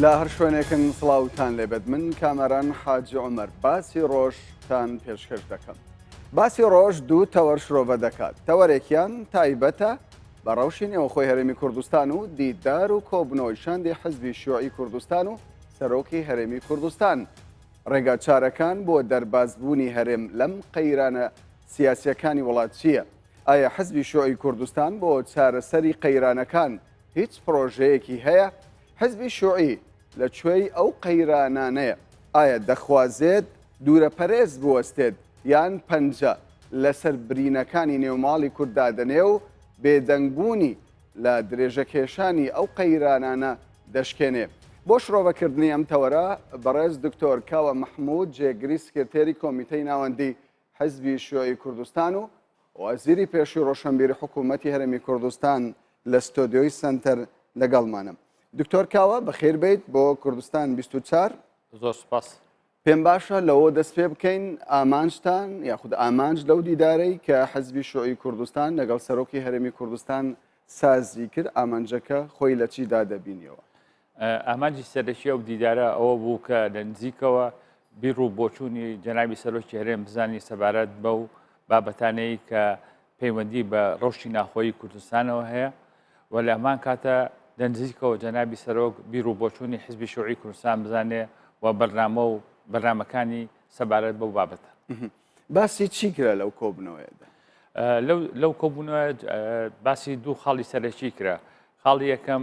لە هەر شوێنێکن سڵاوتان لێبێت من کامەران حاجی عومەر باسی ڕۆژتان پێشکەش دەکەم. باسی ڕۆژ دوو تەوەر شرۆڤە دەکات، تەوەرێکیان تایبەتە بە ڕەوشی نێوخۆی هەرێمی کوردستان و دیدار و کۆبوونەوەی شاندی حزبی شیوعی کوردستان و سەرۆکی هەرێمی کوردستان، ڕێگا چارەکان بۆ دەربازبوونی هەرێم لەم قەیرانە سیاسیەکانی وڵات چییە؟ ئایا حزبی شیوعی کوردستان بۆ چارەسەری قەیرانەکان هیچ پڕۆژەیەکی هەیە؟ حزبی شیوعی لە کوێی ئەو قەیرانانەیە؟ ئایا دەخوازێت دوورەپەرێز بوەستێت یان پەنجە لەسەر برینەکانی نێو ماڵی کورد دادەنێ و بێدەنگبوونی لە درێژەکێشانی ئەو قەیرانانە دەشکێنێ؟ بۆ شرۆڤەکردنی ئەم تەوەرە بەڕێز دکتۆر کاوە مەحموود جێگری سکرتێری کۆمیتەی ناوەندی حزبی شیوعی کوردستان و وەزیری پێشووی ڕۆشنبیری حکوومەتی هەرێمی کوردستان لە ستۆدیۆی سەنتەر لەگەڵمانە. دکتۆر کاوە بەخێر بیت بۆ کوردستان 24. زۆر سپاس. پێم باشە لەوە دەست پێ بکەین ئامانجتان یاخود ئامانج لەو دیدارەی کە حزبی شوعی کوردستان لەگەڵ سەرۆکی هەرێمی کوردستان سازی کرد ئامانجەکە خۆی لە چیدا دەبینیەوە؟ ئامانجی سەرەکی ئەو دیدارە ئەوە بوو کە لە نزیکەوە بیر و بۆچوونی جەنابی سەرۆکی هەرێم بزانین سەبارەت بەو بابەتانەی کە پەیوەندی بە ڕەوشی ناخۆیی کوردستانەوە هەیە و لە هەمان کاتە لە نزیکەوە جەنابی سەرۆک بیر و بۆچوونی حزبی شوعی کوردستان بزانێ و بەرنامە و بەرنامەکانی سەبارەت بەو بابەتە. باسی چی کرا لەو کۆبوونەوەیەدا؟ لەو کۆبوونەوە باسی دوو خاڵی سەرەکی کرا. خاڵی یەکەم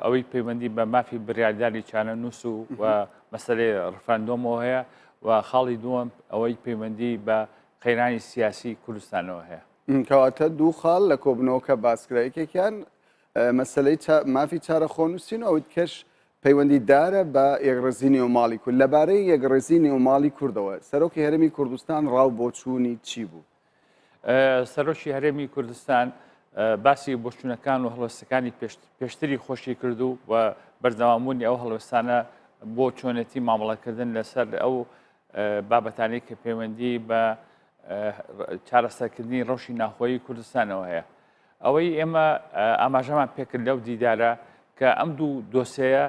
ئەوەی پەیوەندی بە مافی بڕیاردانی چارەنووس و و مەسەلەی ڕفراندۆمەوە هەیە و خاڵی دووەم ئەوەی پەیوەندی بە قەیرانی سیاسی کوردستانەوە هەیە. کەواتە دوو خاڵ لە کۆبوونەوەکە باس کرا، یەکێکیان مەسەلەی مافی چارەخۆنووسین و ئەوی دیکەش پەیوەندی دارە بە یەکڕیزی نێوماڵی کورد. لەبارەی یەکڕیزی نێوماڵی کوردەوە سەرۆکی هەرێمی کوردستان ڕاو بۆچوونی چی بوو؟ سەرۆکی هەرێمی کوردستان باسی بۆچوونەکان و هەڵوێستەکانی پێشتری خۆشی کردو و بەردەوامبوونی ئەو هەڵوێستانە بۆ چۆنێتی مامەڵەکردن لەسەر ئەو بابەتانەی کە پەیوەندی بە چارەسەرکردنی ڕەوشی ناخۆیی کوردستانەوە هەیە. ئەوەی ئێمە ئاماژەمان پێکرد لەو دیدارە کە ئەم دوو دۆسەیە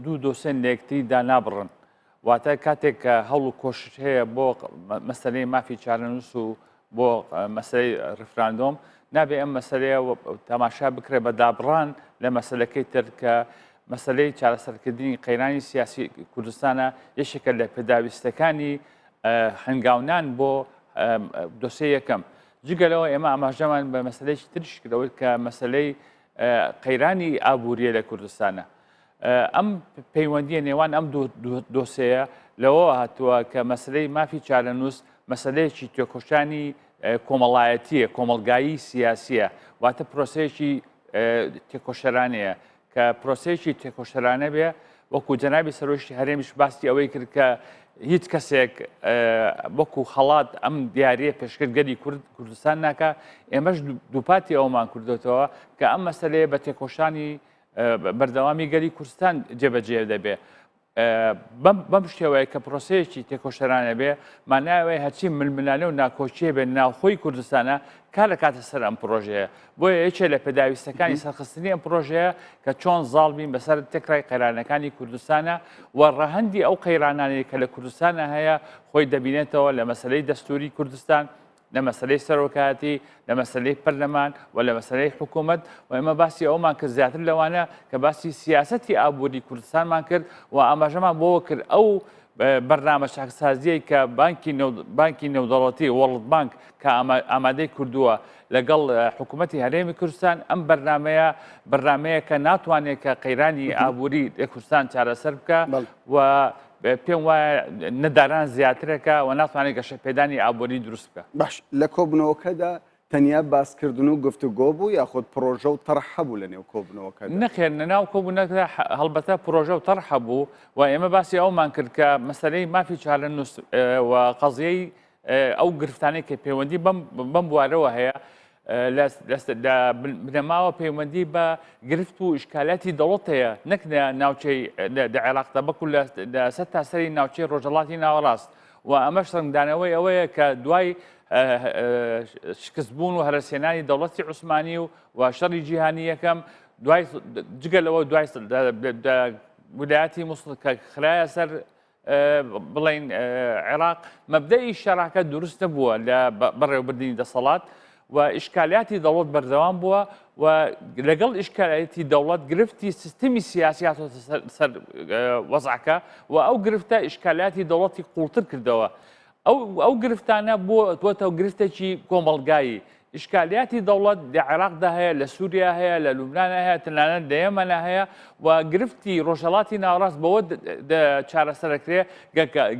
دوو دۆسێن لە یەکتری دانابڕن واتە کاتێک کە هەوڵ و کۆشش هەیە بۆ مەسەلەی مافی چارەنووس و بۆ مەسەلەی ڕیفراندۆم نابێ ئەم مەسەلەیە تەماشا بکرێت بە دابڕان لە مەسەلەکەی تر کە مەسەلەی چارەسەرکردنی قەیرانی سیاسی کوردستانە یەکێکە لە پێداویستەکانی هەنگاونان بۆ دۆسێ یەکەم جگە لەوە ئێمە ئاماژەمان بە مەسلەیەکی تریش کردەوەی کە مەسلەی قەیرانی ئابووریە لە کوردستانە ئەم پەیوەندیە نێوان ئەم دۆسەیە لەوە هاتووە کە مەسلەی مافی چارەنووس مەسلەیەکی تێکۆشانی کۆمەڵایەتیە کۆمەلگایی سیاسیە واتە پرۆسەیەکی تێکۆشەرانەیە کە پرۆسەیەکی تێکۆشەرانە بێ وەکو جەنابی سەرۆکی هەرێمیش باسی ئەوەی کرد کە هیچ کەسێک وەکو خەڵات ئەم دیاریە پێشکرد گەلی کورد کوردستان ناکە ئێمەش دووپاتی ئەومان کردوێتەوە کە ئەم مەسلەیە بە تێکۆشانی بەردەوامی گەلی کوردستان جێبەجێ دەبێ. بەم شێوەیە کە پرۆسەیەکی تێکۆشەرانە بێ ماناوەی هەرچی ململانێ و ناکۆکیە بێ ناوخۆی کوردستانە کار دەکاتە سەر ئەم پرۆژەیە بۆیە یەکێ لە پێداویستەکانی سەرخستنی ئەم پرۆژەیە کە چۆن زاڵ بین بەسەر تێکرای قەیرانەکانی کوردستانە و ڕەهەندی ئەو قەیرانانەی کە لە کوردستانە هەیە خۆی دەبینێتەوە لە مەسلەی دەستوری کوردستان لە مەسەلەی سەرۆکایەتی، لە مەسەلەی پەرلەمان و لە مەسەلەی حکوومەت و ئێمە باسی ئەومان کرد زیاتر لەوانە کە باسی سیاسەتی ئابووری کوردستانمان کرد و ئاماژەمان بۆوە کرد ئەو بەرنامە چاکسازیەی کە بانکی بانکی نێودەوڵەتی World Bank کە ئامادەی کردووە لەگەڵ حکوومەتی هەرێمی کوردستان ئەم بەرنمەیە بەرنمەیە کە ناتوانێت کە قەیرانی ئابووری لە کوردستان چارەسەر بکە و پێم وایە نەداران زیاترەکە و ناتوانێت گەشەپێدانی ئابووری دروست بکە. باش لە کۆبوونەوەکەدا تەنیا باسکردن و گفتوگۆ بوو یاخود پڕۆژە و تەڕح هەبوو لە نێو کۆبوونەوەکەدا؟ نەخێر لە ناو کۆبوونەکەدا هەڵبەتە پڕۆژە و تەڕح هەبوو و ئێمە باسی ئەومان کرد کە مەسەلەی مافی چارەنووس و قەزیەی ئەو گرفتانەی کە پەیوەندی بەم بوارەوە هەیە لە بنەماوە پەیوەندی بە گرفت و ئیشکالاتی دەوڵەت هەیە نەک لە ناوچەی لە عێراقدا بەکو لە سەر تاسەری ناوچەی ڕۆژهەڵاتی ناوەڕاست و ئەمەش ڕەنگدانەوەی ئەوەیە کە دوای شکستبوون و هەرەسێنانی دەوڵەتی عوسمانی و و شەڕی جیهانی یەکەم دوای جگە لەوە دوای. ولایەتی موسڵ کە خرایە سەر بڵین عێراق مەبدەئی شەراکە دروست نەبووە لە بەڕێوەبردنی دەسەڵات و ئیشکالیاتی دەوڵەت بەردەوام بووە و لەگەڵ ئیشکالیاتی دەوڵەت گرفتی سیستمی سیاسی هاتۆتە سەر وەزعەکە و ئەو گرفتە ئیشکالیاتی دەوڵەتی قوڵتر کردەوە. ئەو گرفتانە بۆتە گرفتێکی کۆمەڵگایی. ئیشکالیاتی دەوڵەت لە عێراقدا هەیە، لە سووریا هەیە، لە لوبنان هەیە، تەنانەت لە یەمەنە هەیە و گرفتی ڕۆژهەڵاتی ناوەڕاست بەوە چارەسەرەکرێ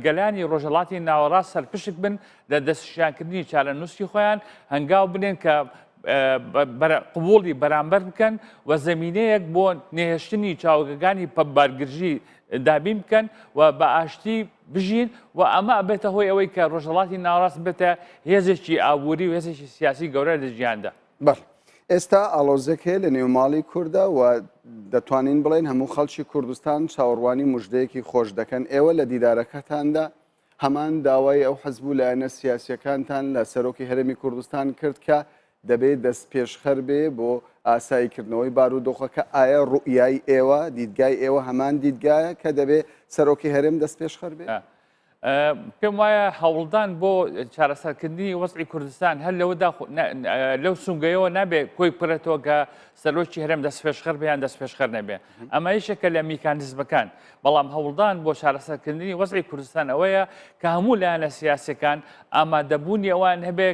گەلانی ڕۆژهەڵاتی ناوەڕاست سەرپشک بن لە دەستنیشانکردنی چارەنووسی خۆیان، هەنگاو بنێن کە قبوڵی بەرامبەر بکەن و زەمینەیەک بۆ نەهێشتنی چاوگەکانی بارگرژی دابین بکەن و بە ئاشتی بژین و ئەمە ئەبێتە هۆی ئەوەی کە ڕۆژهەڵاتی ناوەڕاست بێتە هێزێکی ئابووری و هێزێکی سیاسی گەورە لە جیهاندا. بەڵێ ئێستا ئاڵۆزێک هەیە لە نێو ماڵی کورددا و دەتوانین بڵێین هەموو خەڵکی کوردستان چاوەڕوانی مژدەیەکی خۆش دەکەن، ئێوە لە دیدارەکەتاندا هەمان داوای ئەو حزب و لایەنە سیاسیەکانتان لە سەرۆکی هەرێمی کوردستان کرد کە دەبێ دەستپێشخەر بێ بۆ ئاساییکردنەوەی بارودۆخەکە، ئایا ڕوئیای ئێوە، دیدگای ئێوە هەمان دیدگایە کە دەبێ سەرۆکی هەرێم دەستپێشخەر بێ؟ پێم وایە هەوڵدان بۆ چارەسەرکردنی وەزعی کوردستان هەر لەوەدا لەو سونگەیەوە نابێ کۆی بکرێتەوە کە سەرۆکی هەرێم دەستپێشخەر بێ یان دەستپێشخەر نەبێ، ئەمە یەکێکە لە میکانیزمەکان، بەڵام هەوڵدان بۆ چارەسەرکردنی وەزعی کوردستان ئەوەیە کە هەموو لایەنە سیاسیەکان ئامادەبوونی ئەوان هەبێ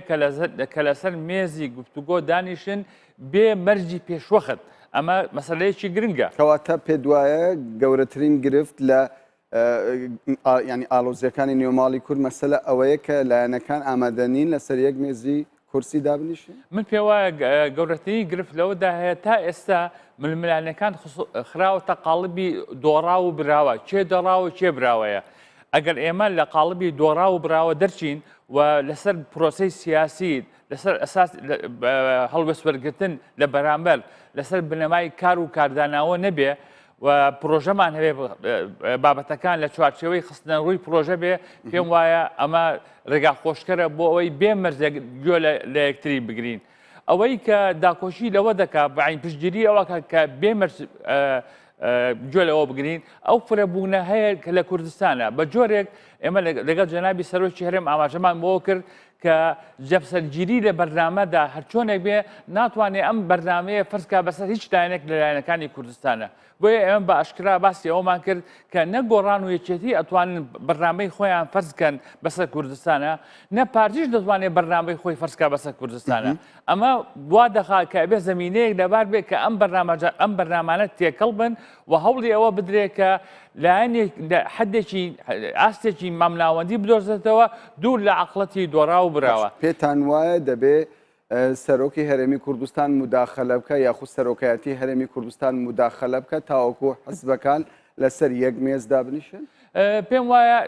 کە لەسەر مێزی گفتوگۆ دانیشن بێ مەرجی پێشوەخت، ئەمە مەسەلەیەکی گرنگە. کەواتە پێت وایە گەورەترین گرفت لە یانی ئاڵۆزیەکانی نێوماڵی کورد مەسەلە ئەوەیە کە لایەنەکان ئامادە نین لەسەر یەک مێزی کورسی دابنیشن؟ من پێ وایە گەورەترین گرفت لەوەدا هەیە تا ئێستا ململانێکان خراوەتە قاڵبی دۆڕاو و براوە، کێ دۆڕاو و کێ براوەیە. ئەگەر ئێمە لە قاڵبی دۆڕاو و براوە دەرچین و لەسەر پرۆسەی سیاسی لەسەر ئەساس هەڵوێست وەرگرتن لە بەرامبەر لەسەر بنەمای کار و کاردانەوە نەبێ و پرۆژەمان هەبێ بابەتەکان لە چوارچێوەی خستنە ڕووی پرۆژە بێ پێم وایە ئەمە ڕێگا خۆشکەرە بۆ ئەوەی بێ مەرجێک گوێ لە یەکتری بگرین. ئەوەی کە داکۆشی لەوە دەکا بەعین پشتگیری ئەوە کە بێ مەرج گوێ لەوە بگرین ئەو فرەبوونە هەیە کە لە کوردستانە بە جۆرێک ئێمە لەگەڵ جەنابی سەرۆکی هەرێم ئاماژەمان بۆ کرد کە جەمسەرگیری لە بەرنامەدا هەرچۆنێک بێ ناتوانێ ئەم بەرنامەیە فەرز کا بەسەر هیچ لایەنێک لە لایەنەکانی کوردستانە. بۆیە ئێمە بە ئاشکرا باسی ئەوەمان کرد کە نە گۆڕان و یەکێتی ئەتوانن بەرنامەی خۆیان فەرز کەن بەسەر کوردستانە، نە پارتیش دەتوانێ بەرنامەی خۆی فەرز کا بەسەر کوردستانە. ئەمە وا دەخا کە ئەبێ زەمینەیەک لەبار بێ کە ئەم بەرنامە ئەم بەرنامانە تێکەڵ بن و هەوڵی ئەوە بدرێ کە لایەنێک لە حدێکی ئاستێکی مامناوەندی بدۆزێتەوە دوور لە عەقڵەتی دۆڕاو و براوە. پێتان وایە دەبێ سەرۆکی هەرێمی کوردستان موداخەلە بکا یاخود سەرۆکایەتی هەرێمی کوردستان موداخەلە بکا تاوەکو حزبەکان لەسەر یەک مێز دابنیشن؟ پێم وایە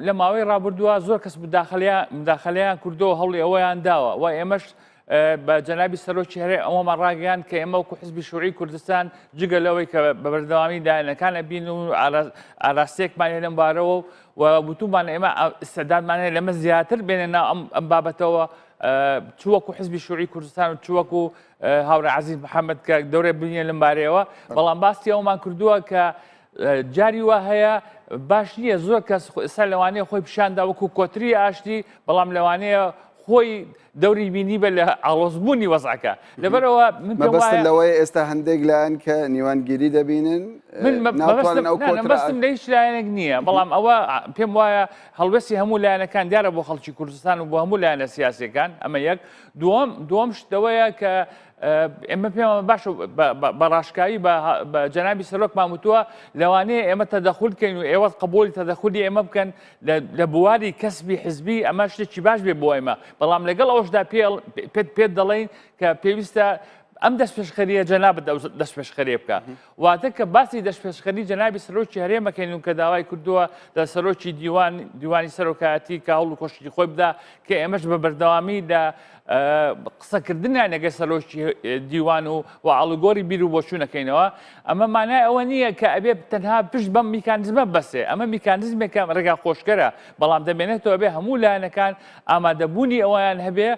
لە ماوەی ڕابردووە زۆر کەس مداخەلەیان کردەوە هەوڵی ئەوەیان داوە و ئێمەش بە جەنابی سەرۆکی هەرێم ئەوەمان ڕاگەیاند کە ئێمە وەکو حزبی شوعی کوردستان جگە لەوەی کە بە بەردەوامی لایەنەکان ئەبین و ئاراستەیەکمان هەیە لەم بارەوە و وتومان ئێمە ئیستعدادمان هەیە لەمە زیاتر بێنە ناو ئەم بابەتەوە چ وەکو حزبی شوعی کوردستان و چ وەکو هاوڕێ عەزیز محەممەد کە دەورێ بینیە لەم بارەیەوە بەڵام باسی ئەومان کردووە کە جاری وا هەیە باش نییە زۆر کەس ئێستا لەوانەیە خۆی پیشاندا وەکو کۆتری ئاشتی بەڵام لەوانەیە خۆی دەوری بینی بە لە ئاڵۆزبوونی وەزعەکە لەبەرەوە من پێم مەبەستم وایە لەوەیە ئێستا هەندێک لایەن کە نیوانگیری دەبینن من ناتوانن ئەو نا کۆترە مەبەستم لە هیچ لایەنێک نییە بەڵام ئەوە پێم وایە هەڵوێستی هەموو لایەنەکان دیارە بۆ خەڵکی کوردستان و بۆ هەموو لایەنە سیاسیەکان ئەمە یەک دووەم دووەم شتەوەیە کە ئێمە پێمان باشە بە ڕاشکاوی بە جەنابی سەرۆکمان وتووە لەوانەیە ئێمە تەدەخول بکەین و ئێوە قبوڵی تەدەخولی ئێمە بکەن لە بواری کەسبی حزبی ئەمە شتێکی باش بێ بۆ ئێمە بەڵام لەگەڵ ئەوشدا پێت پێت دەڵێین کە پێویستە ئەم دەستپێشخەریە جەنابت دەستپێشخەریە بکە واتە کە باسی دەستپێشخەری جەنابی سەرۆکی هەرێمەکەین و کە داوای کردووە لە سەرۆکی دیوان دیوانی سەرۆکایەتی کە هەوڵ و کۆششی خۆی بدا کە ئێمەش بە بەردەوامی لە قسەکردنیان لەگەڵ سەرۆکی دیوان و و ئاڵوگۆری بیر و بۆچوونەکەینەوە ئەمە مانای ئەوە نییە کە ئەبێ تەنها پشت بەم میکانیزمە بەسێ ئەمە میکانیزمێکە ڕێگا خۆشکەرە بەڵام دەمێنێتەوە بێ هەموو لایەنەکان ئامادەبوونی ئەویان هەبێ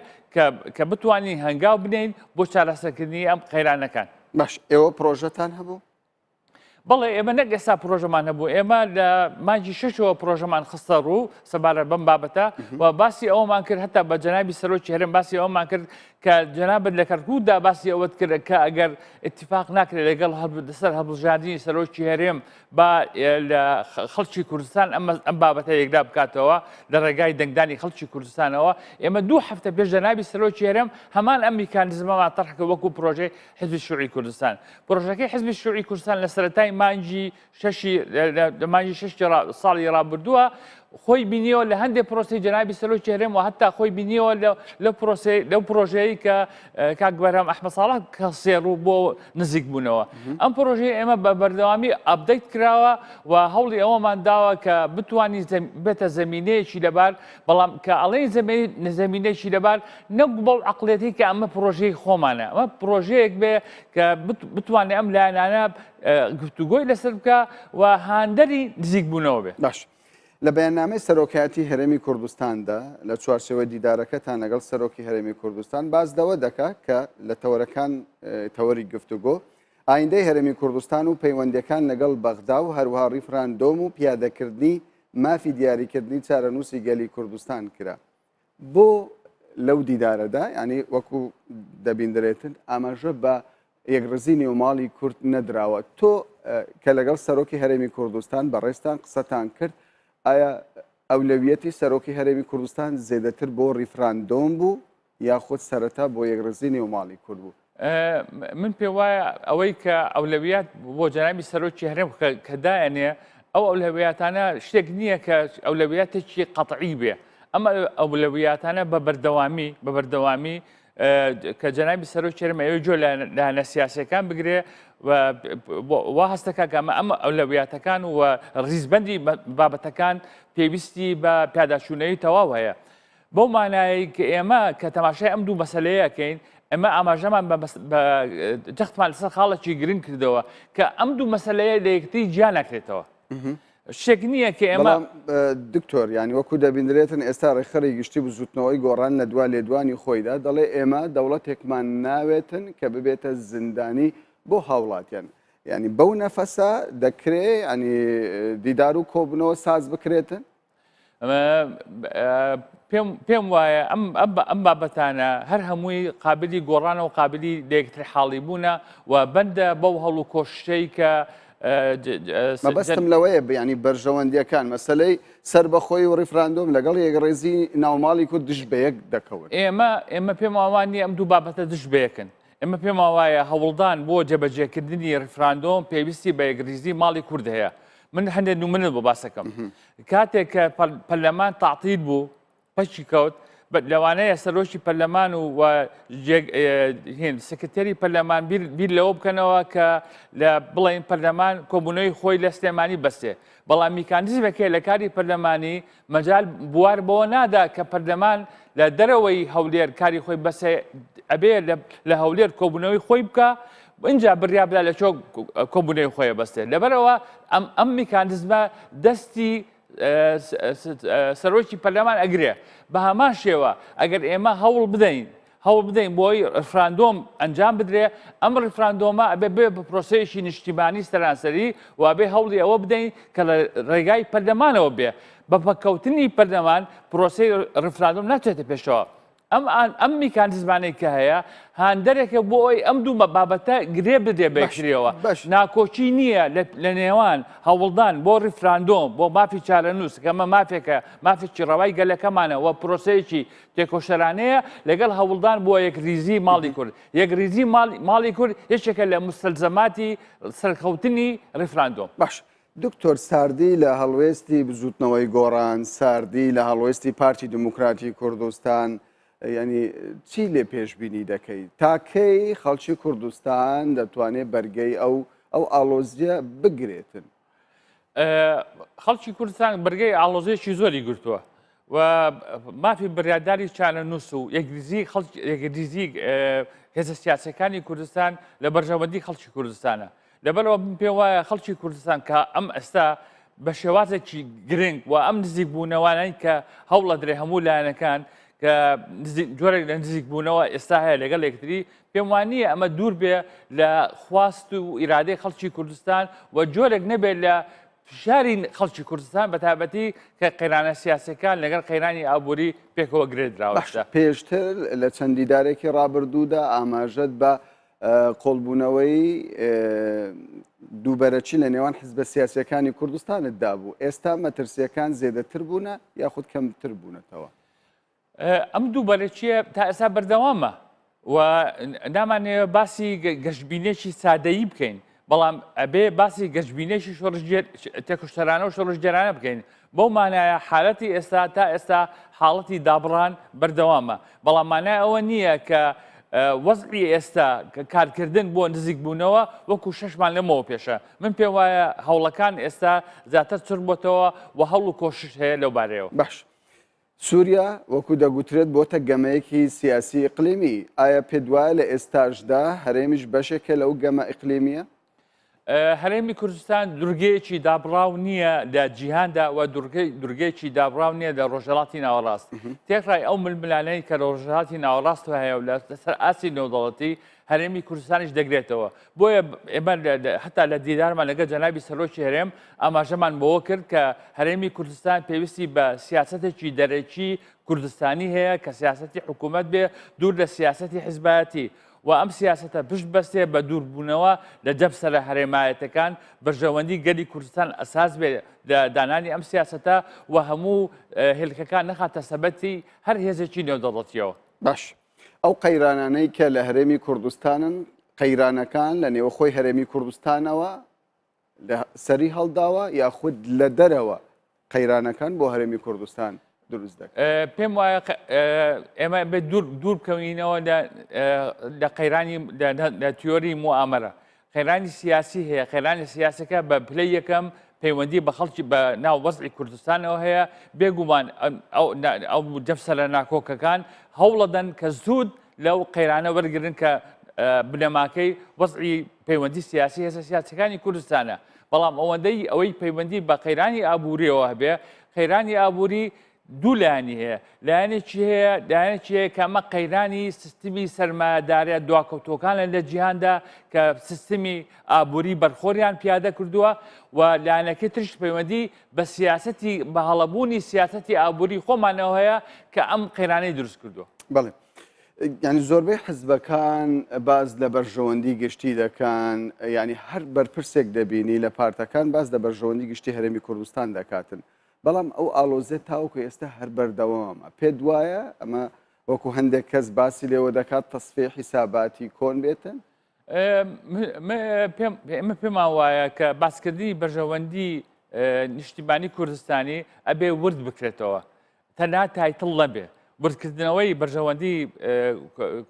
کە بتوانین هەنگاو بنین بۆ چارەسەرکردنی ئەم قەیرانەکان. باش ئێوە پرۆژەتان هەبوو؟ بەڵێ ئێمە نەک ئێستا پرۆژەمان هەبوو، ئێمە لە مانگی شەشەوە پرۆژەمان خستە ڕوو سەبارەت بەم بابەتە و باسی ئەوەمان کرد هەتا بە جەنابی سەرۆکی هەرێم باسی ئەوەمان کرد کە جەنابت لە کەرکووکدا باسی ئەوەت کرد کە ئەگەر اتفاق ناکرێت لەگەڵ لەسەر هەڵبژاردنی سەرۆکی هەرێم با لە خەڵکی کوردستان ئەم بابەتە یەکلا بکاتەوە لە ڕێگای دەنگدانی خەڵکی کوردستانەوە. ئێمە دوو هەفتە پێش جەنابی سەرۆکی هەرێم هەمان ئەم میکانیزمەمان تەرح کرد وەکو پرۆژەی حزبی شیوعی کوردستان. پرۆژەکەی حزبی شیوعی کوردستان لە سەرەتای مانگی شەشی لە مانگی شەشی ساڵی ڕابردووە خۆی بینیەوە لە هەندێک پرۆسی جەنابی سەرۆکی هەرێم و هەتا خۆی بینیەوە لە پرۆسی لەو پرۆژەیە کە کاک بەرهەم ئەحمە ساڵح کە سێڕوو بۆ نزیک بوونەوە. ئەم پرۆژەی ئێمە بە بەردەوامی update کراوە و هەوڵی ئەوەمان داوە کە بتوانین بێتە زەمینەیەکی لەبار، بەڵام کە ئەڵێین زەمینەیەکی لەبار نەک بەو عەقڵیەتەی کە ئەمە پرۆژەی خۆمانە، ئەمە پرۆژەیەک بێ کە بتوانێت ئەم لایەنانە گفتوگۆی لەسەر بکە و هاندەری نزیکبوونەوە بێ. باش لە بەیاننامەی سەرۆکایەتی هەرێمی کوردستاندا لە چوارچێوەی دیدارەکەتان لەگەڵ سەرۆکی هەرێمی کوردستان باس لەوە دەکا کە لە تەوەرەکان تەوەری گفتوگۆ ئایندەی هەرێمی کوردستان و پەیوەندیەکان لەگەڵ بەغدا و هەروەها ڕیفراندۆم و پیادەکردنی مافی دیاریکردنی چارەنووسی گەلی کوردستان کرا. بۆ لەو دیدارەدا یانی وەکو دەبیندرێتن ئاماژە بە یەکڕیزی نێوماڵی کورد نەدراوە. تۆ کە لەگەڵ سەرۆکی هەرێمی کوردستان بەڕێزتان قسەتان کرد، ئایا ئەولەویەتی سەرۆکی هەرێمی کوردستان زێدەتر بۆ ڕیفراندۆم بوو یاخود سەرەتا بۆ یەکڕیزی نێوماڵی کورد بوو؟ من پێ وایە ئەوەی کە ئەولەویات بۆ جەنابی سەرۆکی هەرێم کە دایەنێ ئەو ئەولەویاتانە شتێک نییە کە ئەولەویاتێکی قەتعی بێ. ئەم ئەولەویاتانە بە بەردەوامی بە بەردەوامی کە جەنابی سەرۆکی هەرێم ئەوێ گوێ لە لایەنە سیاسیەکان بگرێ و وا هەستەکە کە ئەمە ئەم ئەولەویاتەکان و ڕیزبەندی بابەتەکان پێویستی بە پیاداچوونەوەی تەواو هەیە. بەو مانایەی کە ئێمە کە تەماشای ئەم دوو مەسەلەیەکەین ئێمە ئاماژەمان بە جەختمان لەسەر خاڵێکی گرنگ کردەوە کە ئەم دوو مەسەلەیە لە یەکتری جیا ناکرێتەوە. شتێک نییە کە ئێمە دکتۆر یانی وەکو دەبیندرێتن ئێستا ڕێکخەری گشتی بزوتنەوەی گۆڕان لە دوا لێدوانی خۆیدا دەڵێ ئێمە دەوڵەتێکمان ناوێتن کە ببێتە زیندانی بۆ هاوڵاتیان ینی بەو نەفەسە دەکرێ ینی دیدار و کۆبنەوە ساز بکرێتن. پێم وایە ئەم بابەتانە هەر هەمووی قابلی گۆڕانە و قابلی لەیەکتر حاڵی بوونە و بەندە بەو هەڵ و کۆششەی کە مەبەستم لەوەیە بیانی بەرژەوەندیەکان مەسلەی سربەخۆی و ڕیفراندۆم لەگەڵ یەکڕێزی ناوماڵی کورد دژ بە یەک دەکەون. ئێمە پێمان وا نییە ئەم دوو بابەتە دژ بە یەکن. ئێمە پێمان وایە هەوڵدان بۆ جێبەجێکردنی ڕیفراندۆم پێویستی بە یەکڕیزی ماڵی کورد هەیە. من هەندێک نمونەت بۆ باسەکەم. کاتێک کە پەرلەمان تەعتیل بوو، پەکی کەوت، لەوانەیە سەرۆکی پەرلەمان و هین سکرتێری پەرلەمان بیر لەوە بکەنەوە کە لە بڵێن پەرلەمان کۆبوونەوەی خۆی لە سلێمانی بەستێ، بەڵام میکانیزمێک هەیە لە کاری پەرلەمانی مەجال بوار بەوە نادا کە پەرلەمان لە دەرەوەی هەولێر کاری خۆی بەسێ، ئەبێ لە هەولێر کۆبوونەوەی خۆی بکە اینجا بڕیا بدا لە چۆ کۆبوونەوەی خۆی بەستێ. لەبەرەوە ئەم میکانیزمە دەستی سەرۆکی پەرلەمان ئەگرێ. بە هەمان شێوە ئەگەر ئێمە هەوڵ بدەین هەوڵ بدەین بۆی ڕفراندۆم ئەنجام بدرێ، ئەم ڕفراندۆمە ئەبێ بێ بە پرۆسەیەکی نیشتیمانی سەرانسەری و ئەبێ هەوڵی ئەوە بدەین کە لە ڕێگای پەرلەمانەوە بێ. بە پەککەوتنی پەرلەمان پرۆسەی ڕفراندۆم ناچێتە پێشەوە. ئەم میکانیزمانەی کە هەیە هاندەرێکە بۆ ئەوەی ئەم دوو بابەتە گرێ بدرێ بە یەکتریەوە. ناکۆکی نییە لە نێوان هەوڵدان بۆ ڕیفراندۆم بۆ مافی چارەنووس کە ئەمە مافێکە، مافێکی ڕەوای گەلەکەمانە و پرۆسەیەکی تێکۆشەرانەیە، لەگەڵ هەوڵدان بۆ یەکریزی ماڵی کورد. یەکریزی ماڵی کورد یەکێکە لە موستەلزەماتی سەرکەوتنی ڕیفراندۆم. باش دکتۆر ساردی لە هەڵوێستی بزوتنەوەی گۆڕان، ساردی لە هەڵوێستی پارتی دیموکراتی کوردستان، یعنی چی لێ پێشبینی دەکەی؟ تا کەی خەڵکی کوردستان دەتوانێت بەرگەی ئەو ئەو ئاڵۆزیە بگرێتن؟ خەڵکی کوردستان بەرگەی ئاڵۆزیەکی زۆری گرتووە و مافی بڕیارداری چارەنووس و یەکریزی خەڵک یەکریزی هێزە سیاسەکانی کوردستان لە بەرژەوەندی خەڵکی کوردستانە. لەبەرئەوە من پێم وایە خەڵکی کوردستان کە ئەم ئێستا بە شێوازێکی گرنگ و ئەم نزیک بوونەوانەی کە هەوڵەدرێ هەموو لایەنەکان کە جۆرێک لە نزیک بوونەوە ئێستا هەیە لەگەڵ یەکتری، پێم وان نییە ئەمە دوور بێ لە خواست و ئیرادەی خەڵکی کوردستان و جۆرێک نەبێت لە فشاری خەڵکی کوردستان بە تایبەتی کە قەیرانە سیاسەکان لەگەڵ قەیرانی ئابووری پێکەوە گرێدراوە. پێشتر لە چەند دیدارێکی ڕابردوودا ئاماژەت بە قۆڵبوونەوەی دووبەرەکی لە نێوان حزبە سیاسیەکانی کوردستانت دابوو، ئێستا مەترسیەکان زێدەتر بوونە یاخود کەمتر بوونەتەوە؟ ئەم دووبەرەکیە تا ئێستا بەردەوامە و نامانەوە باسی گەشتبینێکی سادەیی بکەین، بەڵام ئەبێ باسی گەشتبینێکی شۆڕشگێر تێکۆشەرانە و شۆڕشگێرانە بکەین. بەو مانایە حالەتی ئێستا تا ئێستا حاڵەتی دابڕان بەردەوامە، بەڵام مانای ئەوە نییە کە وەزعی ئێستا کارکردن بۆ نزیکبوونەوە وەکو شەشمان لەمەوە پێشە. من پێم وایە هەوڵەکان ئێستا زیاتر چڕ بۆتەوە و هەوڵ و کۆشش هەیە لەو بارەیەوە. باش سووریا وەکو دەگوترێت بۆتە گەمەیەکی سیاسی ئیقلیمی، ئایا پێت وایە لە ئێستاشدا هەرێمیش بەشێکە لەو گەمە ئیقلیمییە؟ هەرێمی کوردستان دورگەیەکی دابڕاو نییە لە جیهاندا و دورگەیەکی دابڕاو نییە لە ڕۆژهەڵاتی ناوەڕاست. تێکڕای ئەو ململانێی کە لە ڕۆژهەڵاتی ناوەڕاستەوە هەیە و لەسەر ئاستی نێودەوڵەتی هەرێمی کوردستانیش دەگرێتەوە. بۆیە ئێمە هەتا لە دیدارمان لەگەڵ جەنابی سەرۆکی هەرێم ئاماژەمان بەوە کرد کە هەرێمی کوردستان پێویستی بە سیاسەتێکی دەرەکی کوردستانی هەیە کە سیاسەتی حکوومەت بێ دوور لە سیاسەتی حزبایەتی و ئەم سیاسەتە پشت بەستێ بە دووربوونەوە لە جەمسەرە هەرێمایەتەکان، بەرژەوەندی گەلی کوردستان ئەساس بێ لە دانانی ئەم سیاسەتە و هەموو هێلکەکان نەخاتە سەبەتی هەر هێزێکی نێودەوڵەتیەوە. باش ئەو قەیرانانەی کە لە هەرێمی کوردستانن، قەیرانەکان لە نێوخۆی هەرێمی کوردستانەوە سەری هەڵداوە یاخود لە دەرەوە قەیرانەکان بۆ هەرێمی کوردستان دروست دەکەن؟ پێم وایە ئێمە بێت دوور بکەوینەوە لە قەیرانی لە تیۆری موئامەرە. قەیرانی سیاسی هەیە، قەیرانی سیاسەکە بە پلەی یەکەم پەیوەندی بە خەڵکی بە ناو وەزعی کوردستانەوە هەیە. بێگومان ئەو جەمسەرە ناکۆکەکان هەوڵەدەن کە زوود لەو قەیرانە وەرگن کە بنەماکەی وەزعی پەیوەندی سیاسی هێزە سیاسەکانی کوردستانە. بەڵام ئەوەندەی ئەوەی پەیوەندی بە قەیرانی ئابووریەوە هەبێ، قەیرانی ئابووری دوو لایەنی هەیە، لایەنێکی هەیە لایەنێکی هەیە کە ئەمە قەیرانی سیستمی سەرمایەداریە دواکەوتووەکانە لە جیهاندا کە سیستمی ئابووری بەرخۆریان پیادە کردووە و لایەنەکەی ترش پەیوەندی بە سیاسەتی بە هەڵەبوونی سیاسەتی ئابووری خۆمانەوە هەیە کە ئەم قەیرانەی دروست کردووە. بەڵێ یعنی زۆربەی حزبەکان باز لە بەرژەوەندی گشتی دەکەن، یعنی هەر بەرپرسێک دەبینی لە پارتەکان باز لە بەرژەوەندی گشتی هەرێمی کوردستان دەکاتن، بەڵام ئەو ئاڵۆزیە تاوەکو ئێستا هەر بەردەوامە. پێت وایە ئەمە وەکو هەندێک کەس باسی لێوە دەکات تەسفیە حیساباتی کۆن بێتن؟ ئێمە پێمان وایە کە باسکردنی بەرژەوەندی نیشتیمانی کوردستانی ئەبێ ورد بکرێتەوە، تەنها title نەبێ. وردکردنەوەی بەرژەوەندی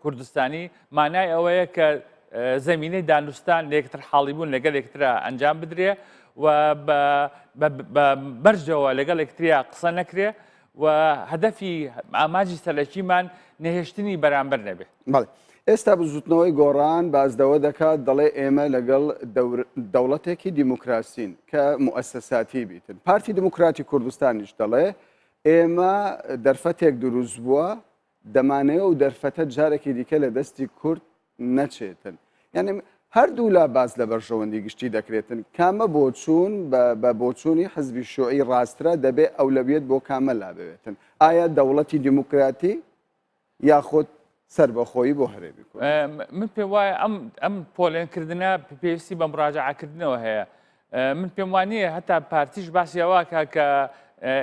کوردستانی مانای ئەوەیە کە زەمینەی دانوستان لە یەکتر حاڵیبوون لەگەڵ یەکترا ئەنجام بدرێ و بە مەرجەوە لەگەڵ یەکتریا قسە نەکرێ و هەدەفی ئامانجی سەرەکیمان نەهێشتنی بەرامبەر نەبێ. بەڵێ ئێستا بزوتنەوەی گۆڕان باس لەوە دەکات دەڵێ ئێمە لەگەڵ دەوڵەتێکی دیموکراسین کە موئەسەساتی بیتن. پارتی دیموکراتی کوردستانیش دەڵێ ئێمە دەرفەتێک دروست بووە دەمانەوێ ئەو دەرفەتە جارێکی دیکە لە دەستی کورد نەچێتن. یعنی هەردوولا باس لە بەرژەوەندی گشتی دەکرێتن. کامە بۆچوون بە بۆچوونی حزبی شیوعی ڕاسترە، دەبێ ئەولەویەت بۆ کامە لابەوێتن؟ ئایا دەوڵەتی دیموکراتی یاخود سەربەخۆیی بۆ هەرێمی کوردستان؟ من پێم وایە ئەم ئەم پۆلێنکردنە پێویستی بە مراجعەکردنەوە هەیە. من پێم وانە هەتا پارتیش باسی ئەوە کە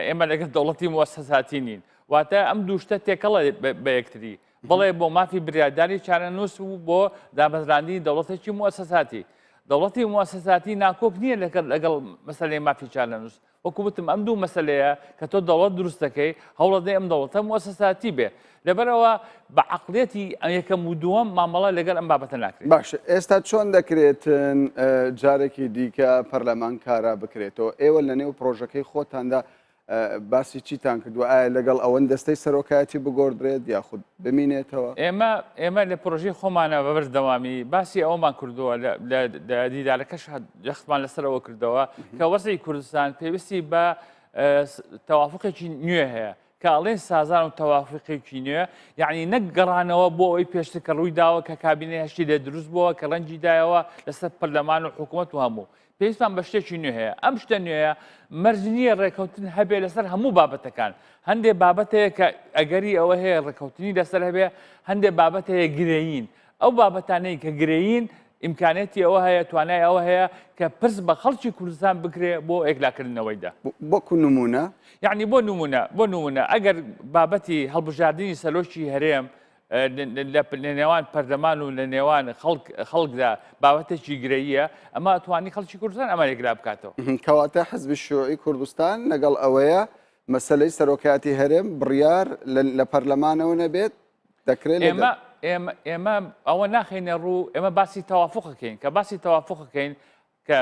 ئێمە لەگەڵ دەوڵەتی موەسەساتی نین. واتە ئەم دوو شتە تێکەڵە بە یەکتری. بەڵێ بۆ مافی بریاردانی چارەنووس و بۆ دامەزراندنی دەوڵەتێکی موەسەساتی. دەوڵەتی موەسەساتی ناکۆک نییە لەگەڵ لەگەڵ مەسەلەی مافی چارەنووس. وەکو وتم ئەم دوو مەسەلەیە کە تۆ دەوڵەت دروست دەکەی هەوڵەدەی ئەم دەوڵەتە موەسەساتی بێ. لەبەرئەوە بە عەقڵیەتی یەکەم و دووەم مامەڵە لەگەڵ ئەم بابەتە ناکرێت. باشە ئێستا چۆن دەکرێتن جارێکی دیکە پەرلەمان کارا بکرێتەوە؟ ئێوە لەنێو پڕۆژەکەی خۆتاندا باسی چیتان کردووە؟ ئایا لەگەڵ ئەوەن دەستەی سەرۆکایەتی بگۆڕدرێت یاخود بمینێتەوە؟ ئێمە ئێمە لە پرۆژەی خۆمانە بە بەردەوامی باسی ئەوەمان کردووە لە دیدارەکەش جەختمان لەسەر ئەوە کردەوە کە وەزعی کوردستان پێویستی بە تەوافقێکی نوێ هەیە. کە ئەڵێن سازان و تەوافقێکی نوێ یعنی نەک گەڕانەوە بۆ ئەوەی پێشتر کە ڕووی داوە کە کابینەی هەشتی لێ دروست بووە کە ڕەنجی دایەوە لەسەر پەرلەمان و حکوومەت و هەموو پێویستمان بە شتێکی نوێ هەیە ئەم شتە نوێیە مەرج نییە ڕێککەوتن هەبێ لەسەر هەموو بابەتەکان هەندێک بابەت هەیە کە ئەگەری ئەوە هەیە ڕێککەوتنی لەسەر هەبێ هەندێک بابەت هەیە گرێین ئەو بابەتانەی کە گرێین ئیمکانێتی ئەوە هەیە توانای ئەوە هەیە کە پرس بە خەڵکی کوردستان بکرێ بۆ یەکلاکردنەوەیدا. وەکو نمونە؟ یعنی بۆ نمونە بۆ نمونە ئەگەر بابەتی هەڵبژاردنی سەرۆکی هەرێم لە نێوان پەرلەمان و لە نێوان خەڵکدا بابەتێکی گرەیە ئەمە توانی خەڵکی کوردستان ئەمە یەکلا بکاتەوە. کەواتە حزبی شیوعی کوردستان لەگەڵ ئەوەیە مەسەلەی سەرۆکایەتی هەرێم بڕیار لە پەرلەمانەوە نەبێت دەکرێت ئێمە ئێمە ئێمە ئەوە ناخینە ڕوو ئێمە باسی تەوافقەکەین کە باسی تەوافقەکەین کە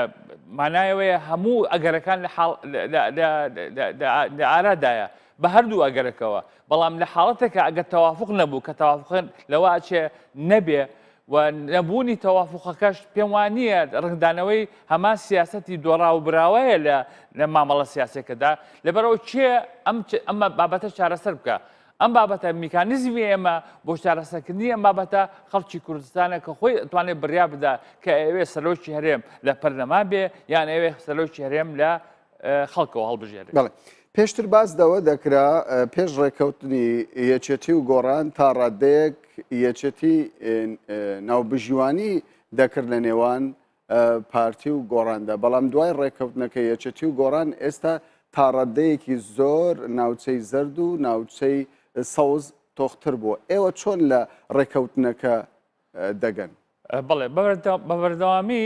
مانایەوەیە هەموو ئەگەرەکان لە حاڵ لە ئارادایە بە هەردوو ئەگەرەکەوە بەڵام لە حاڵەتێکە ئەگەر تەوافق نەبوو کە تەوافقن لەوە ئەچێ نەبێ و نەبوونی تەوافقەکەش پێم وان نییە ڕنگدانەوەی هەمان سیاستی دۆڕا و براوەیە لە لە مامەڵە سیاسەکەدا لەبەرەوە کێ ئەم ئەمە بابەتە چارەسەر بکە ئەم بابەتە میکانیزمی ئێمە بۆ چارەسەرکردنی ئەم بابەتە خەڵکی کوردستانە کە خۆی ئەتوانێت بڕیار بدا کە ئەوێ سەرۆکی هەرێم لە پەرلەمان بێ یان ئەوێ سەرۆکی هەرێم لە خەڵکەوە هەڵبژێرێت. بەڵێ پێشتر باس لەوە دەکرا پێش ڕێککەوتنی یەکێتی و گۆڕان تا ڕادەیەک یەکێتی ناوبژیوانی دەکرد لە نێوان پارتی و گۆڕاندا، بەڵام دوای ڕێککەوتنەکە یەکێتی و گۆڕان ئێستا تاڕادەیەکی زۆر ناوچەی زەرد و ناوچەی سەوز تۆختر بووە، ئێوە چۆن لە ڕێککەوتنەکە دەگەن؟ بەڵێ بە بەردەوامی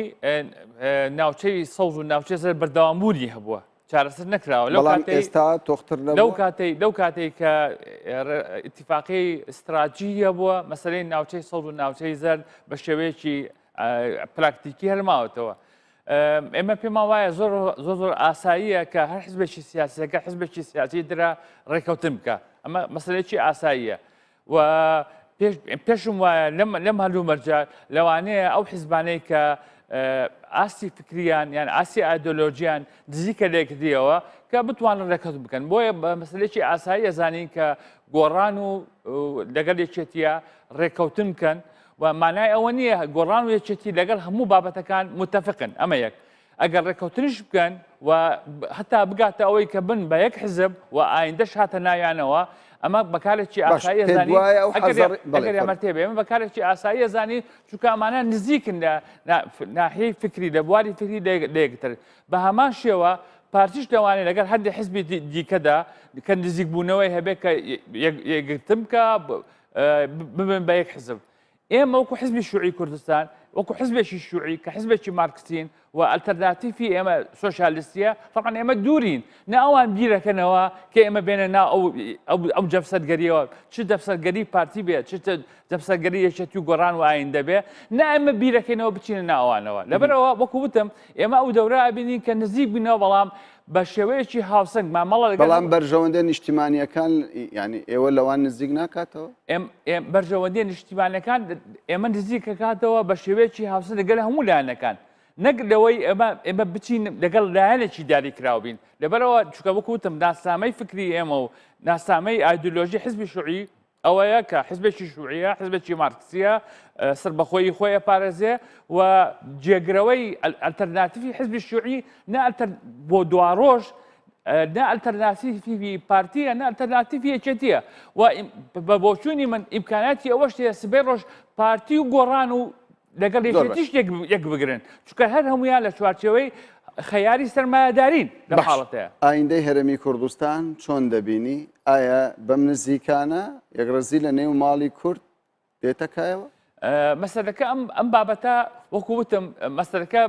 ناوچەی سەوز و ناوچەی زەرد بەردەوامبوونی هەبووە، چارەسەر نەکراوە لەو کاتەی ئێستا تۆختر لەو کاتەی لەو کاتەی کە ئیتیفاقی ئیستراتیژی هەبووە مەسەلەی ناوچەی سەوز و ناوچەی زەرد بە شێوەیەکی پراکتیکی هەرماوەتەوە. ئێمە پێمان وایە زۆر زۆر زۆر ئاساییە کە هەر حزبێکی سیاسەکە حزبێکی سیاسی درا ڕێککەوتن بکە ئەمە مەسلەیەکی ئاساییە و پێشم وایە لەم لەم هەلومەرجە لەوانەیە ئەو حزبانەی کە ئاستی فکریان یان ئاستی ئایدۆلۆژیان نزیکە لێکدیەوە کە بتوانن ڕێککەوتن بکەن بۆیە بە مەسلێکی ئاسایی ئەزانین کە گۆڕان و لەگەڵ یەکێتیە ڕێککەوتن بکەن و مانای ئەوە نییە گۆڕان و یەکێتی لەگەڵ هەموو بابەتەکان متفقن ئەمە یەک ئەگەر ڕێککەوتنیش بکەن و هەتا بگاتە ئەوەی کە بن بە یەک حزب و ئایندەش هاتە ناویانەوە ئەمە بەکارێکی ئاسایی زانی ئەگەر ئەمە تێبێ ئەمە بەکارێکی ئاسایی زانی چونکە ئەمانە نزیکن لە ناحیەی فکری لە بواری فکری لە یەکتر بە هەمان شێوە پارتیش لەوانەیە لەگەڵ هەندێک حزبی دیکەدا کە نزیکبوونەوەی هەبێت کە یەکگرتن بکە ببن بە یەک حزب ئێمە وەکو حزبی شوعی کوردستان وەکو حزبێکی شوعی کە حزبێکی مارکسین و ئەلتەرناتیفی ئێمە سۆسیالیستیە طبعا ئێمە دوورین نە ئەوان بیرەکەنەوە کە ئێمە بێنە نا ئەو ئەو جەفسەرگەریەوە چ دەفسەرگەری پارتی بێت چ جەفسەرگەری یەکێتی و گۆڕان و ئایندە بێ نە ئێمە بیرەکەینەوە بچینە ناوانەوە لەبەرەوە وەکو وتم ئێمە ئەو دەورە ئەبینین کە نزیک بینەوە بەڵام بە شێوەیەکی هاوسەنگ مامەڵە لەگەڵ بەڵام بەرژەوەندە نیشتیمانیەکان یعنی ئێوە لەوان نزیک ناکاتەوە؟ بەرژەوەندیە نیشتیمانەکان ئێمە نزیکەکاتەوە بە شێوەیەکی هاوسەنگ لەگەل هەموو لایەنەکان نەک لەوەی ئێمە ئێمە بچین لەگەڵ لایەنێکی دیاریکراو بین لەبەرەوە چونکە وەکو وتم ناسنامەی فکری ئێمە و ناسنامەی ئایدۆلۆژی حزبی شوعی ئەوەیە کە حزبێکی شوعیە حزبێکی مارکسیە سەربەخۆیی خۆی ئەپارێزێ و جێگرەوەی ئەلتەرناتیفی حزبی شوعی نە بۆ دواڕۆژ نە ئەلتەرناتیفی پارتیە نە ئەلتەرناتیفی یەکێتیە و بە بۆچوونی من ئیمکاناتی ئەوەش هەیە سبەی ڕۆژ پارتی و گۆڕان و لەگەڵ یەکێتیش یەک بگرن چونکە هەر هەمویان لە چوارچێوەی خەیاری سەرمایەدارین لەم حاڵەتەیە. ئایندەی هەرێمی کوردستان چۆن دەبینی؟ ئایا بەم نزیکانە یەکڕیزی لە نێو ماڵی کورد دێتە کایەوە؟ مەسەلەکە ئەم ئەم بابەتە وەکو وتم مەسەلەکە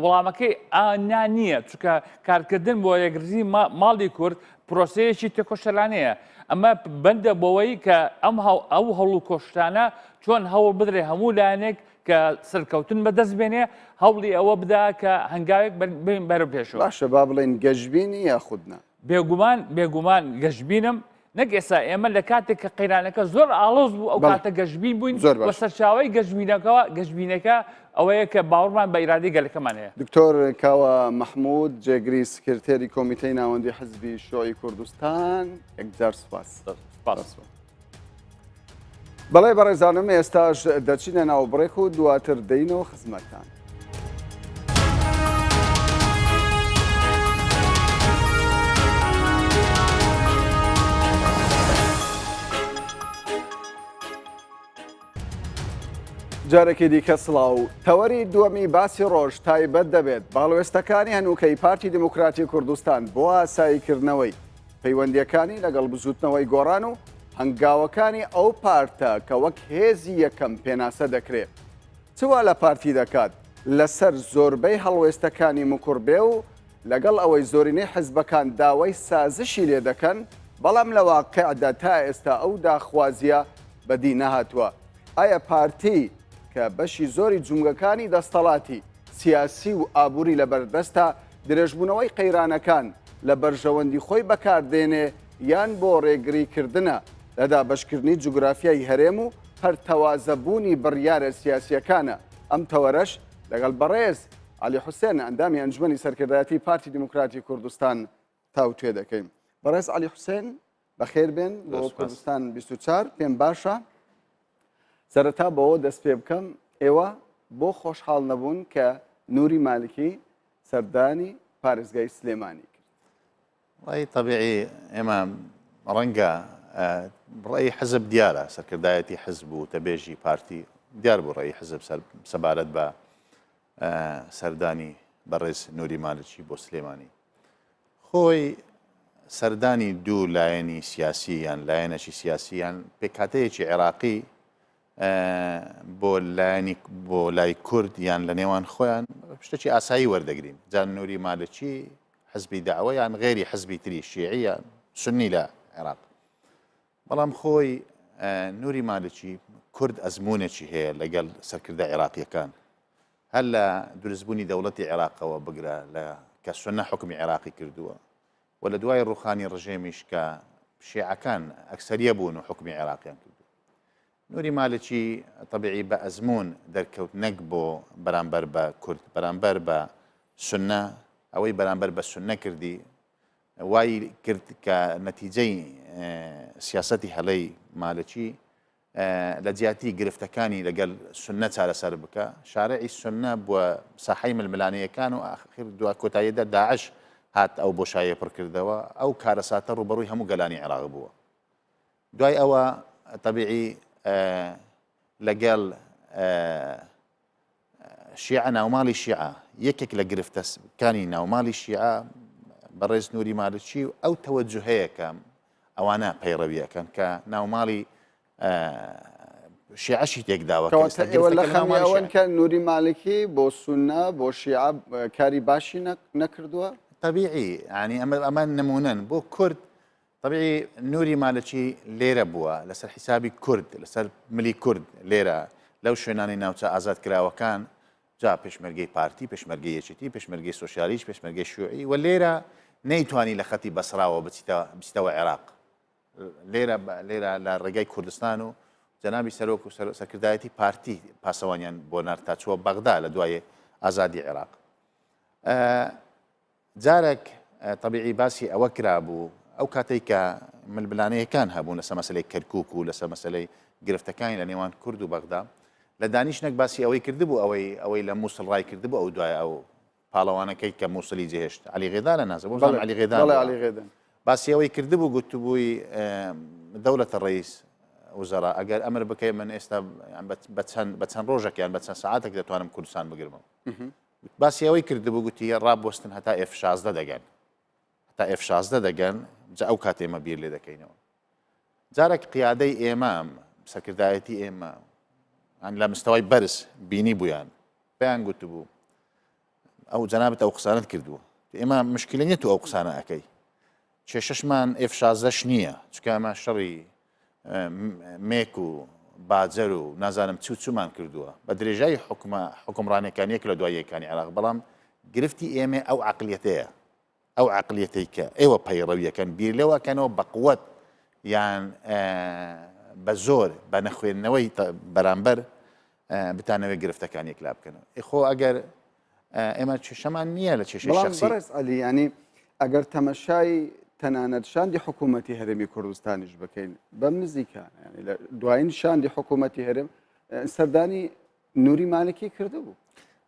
وەڵامەکەی ئا نا نییە چونکە کارکردن بۆ یەکڕیزی ماڵی کورد پرۆسەیەکی تێکۆشەرانەیە ئەمە بەندە بەوەی کە ئەم ئەو هەوڵ و کۆشتانە چۆن هەوڵ بدرێ هەموو لایەنێک کە سەرکەوتن بەدەست بێنێ هەوڵی ئەوە بدا کە هەنگاوێک بەرەو پێشەوە. باشە با بڵێین گەشبینی یاخود نا؟ بێگومان بێگومان گەشبینم. نەک ئێستا ئێمە لە کاتێک کە قەیرانەکە زۆر ئاڵۆز بوو ئەو کاتە گەشبین بووین و سەرچاوەی گەشبینەکەەوە گەشبینەکە ئەوەیە کە باوەڕمان بە ئیرادەی گەلەکەمان هەیە. دکتۆر کاوە مەحمود جێگری سکرتێری کۆمیتەی ناوەندی حزبی شیوعی کوردستان یەکجار سوپاس. سوپاس. بەڵێ بەڕێزانم ئێستاش دەچینە ناو بڕێک و دواتر دەینەوە خزمەتتان. جارێکی دیکە سڵاو. تەوەری دووەمی باسی ڕۆژ تایبەت دەبێت بە هەڵوێستەکانی هەنووکەی پارتی دیموکراتی کوردستان بۆ ئاساییکردنەوەی پەیوەندییەکانی لەگەڵ بزووتنەوەی گۆڕان و هەنگاوەکانی ئەو پارتە کە وەک هێزی یەکەم پێناسە دەکرێ. چ وا لە پارتی دەکات لەسەر زۆربەی هەڵوێستەکانی مکوڕ بێ و لەگەڵ ئەوەی زۆرینەی حزبەکان داوای سازشی لێ دەکەن، بەڵام لە واقیعدا تا ئێستا ئەو داخوازییە بەدی نەهاتووە. ئایا پارتی کە بەشی زۆری جومگەکانی دەستەڵاتی سیاسی و ئابووری لەبەردەستە، درێژبوونەوەی قەیرانەکان لە بەرژەوەندی خۆی بەکاردێنێ یان بۆ ڕێگریکردنە لە دابەشکردنی جوگرافیای هەرێم و پەرتەوازەبوونی بڕیارە سیاسییەکانە، ئەم تەوەرەش لەگەڵ بەڕێز عەلی حوسێن ئەندامی ئەنجومەنی سەرکردایەتی پارتی دیموکراتی کوردستان تاوتوێ دەکەین. بەڕێز عەلی حوسێن بەخێر بێن بۆ کوردستان 24. پێم باشە سەرەتا بەوە دەست پێ بکەم، ئێوە بۆ خۆشحاڵ نەبوون کە نوری مالکی سەردانی پارێزگای سلێمانی کرد؟ ڕای تەبیعی ئێمە ڕەنگە ڕێی حزب دیارە، سەرکردایەتی حزب و تەبێژی پارتی دیار بوو ڕێی حزب سەبارەت بە سەردانی بەڕێز نوری مالکی بۆ سلێمانی. خۆی سەردانی دوو لایەنی سیاسی یان لایەنەکی سیاسی یان پێکهاتەیەکی عێراقی بۆ لایەنی بۆ لای کورد یان لە نێوان خۆیان شتێکی ئاسایی وەردەگرین جا نوری مالکی حزبی داوە یان غێری حزبی تری شیعی یان سنی لە عێراق بەڵام خۆی نوری مالکی کورد ئەزمونێکی هەیە لەگەڵ سەرکردە عێراقیەکان هەر لە دروستبوونی دەوڵەتی عێراقەوە بگرە لە کە سوننە حوکمی عێراقی کردووە و لە دوای ڕووخانی ڕژێمیش کە شیعەکان ئەکسەریە بوون و حوکمی عێراقیان کردووە. نوری مالکی تەبیعی بە ئەزموون دەرکەوت نەک بۆ بەرامبەر بە کورد، بەرامبەر بە سوننە، ئەوەی بەرامبەر بە سوننە کردی وای کرد کە نەتیجەی سیاسەتی هەڵەی مالکی لە جیاتی گرفتەکانی لەگەل سوننە چارەسەر بکا، شارعی سوننە بووە ساحەی ململانێیەکان و ئاخر دوا کۆتاییدا داعش هات ئەو بۆشاییە پڕ کردەوە، ئەو کارەساتە ڕووبەڕووی هەموو گەلانی عێراق بووە. دوای ئەوە تەبیعی لەگەل شیعە ناوماڵی شیعە یەکێک لە گرفتەکانی ناوماڵی شیعە بەڕێز نوری مالکی و ئەو تەوەجوهەیە کە ئەوانە پەیڕەویەکەن کە ناوماڵی شیعەشی تێکداوە کەواتە ئێوە لە خەمی ئەوەن کە نوری مالکی بۆ سوننە بۆ شیعە کاری باشی نەکردووە؟ تەبیعی یانی ئەمە ئەمە نمونەن بۆ کورد تەبیعی نوری مالکی لێرە بووە لەسەر حیسابی کورد لەسەر ملی کورد لێرە لەو شوێنانی ناوچە ئازاد کراوەکان جا پێشمەرگەی پارتی پێشمەرگەی یەکێتی پێشمەرگەی سۆسیالیست پێشمەرگەی شیوعی و لێرە نەیتوانی لە خەتی بەسراوە بچیتەوە عێراق لێرە لێرە لە ڕێگای کوردستان و جەنابی سەرۆک و سەرکردایەتی پارتی پاسەوانیان بۆ نارد تا چووە بەغدا لە دوای ئازادی عێراق جارێک تەبیعی باسی ئەوە کرابوو ئەو کاتەی کە ململانێیەکان هەبوون لەسەر مەسەلەی کەرکوک و لەسەر مەسەلەی گرفتەکانی لە نێوان کورد و بەغدا لە دانیشتنێک باسی ئەوەی کردبوو ئەوەی ئەوەی لە مووسڵ ڕای کردبوو ئەو دوای ئەو پاڵەوانەکەی کە مووسڵی جێهێشت عەلی غێدانە نازە بۆ بزانم عەلی غێدان بەڵێ عەلی غێدان باسی ئەوەی کردبوو گوتبووی دەولەتە ڕئیس وزەرا ئەگەر ئەمر بکەی من ئێستا بە چەند ڕۆژێک یان بە چەند سەعاتێک دەتوانم کوردستان بگرمەوە باسی ئەوەی کردبوو گوتی ڕابوەستن هەتا ئێف 16 دەگەن هەتا ئێف 16 دەگەن جا ئەو کات ئێمە بیر لێ دەکەینەوە جارێک قیادەی ئێمە سەرکردایەتی ئێمە ئەن لە مستەوای بەرز بینی بوویان پێیان گوتبوو ئەو جەنابەت ئەو قسانت کردووە ئێمە مشکلە نیە تو ئەو قسانە ئەەکەی کێشەشمان ئێف شازدەش نییە چونکە ئەمە شەڕی مێک و باجەر و نازانم چ و چمان کردووە بە درێژایی حکومە حکومڕانەکان یەک لە دوای یەکانی عێراق بەڵام گرفتی ئێمە ئەو عقلیەتەیە ئەو عقلیەتەی کە ئێوە پەیڕەویەکەن بیر لەوەکەنەوە بەقوت. یان بە زۆر بە نەخوێندنەوەی بەرامبەر بتانەوێت گرفتەکان یەکلا بکەنەوە. خۆ ئەگەر ئێمە کێشەمان نییە لە کێشەی شخصی. بەڕێز عەلی ینی ئەگەر تەمەشای تەنانەت شاندی حکوومەتی هەرێمی کوردستانیش بکەین بەم نزیکانە ینی لە دوایین شاندی حکوومەتی هەرێم سەردانی نوری مالکی کردبوو.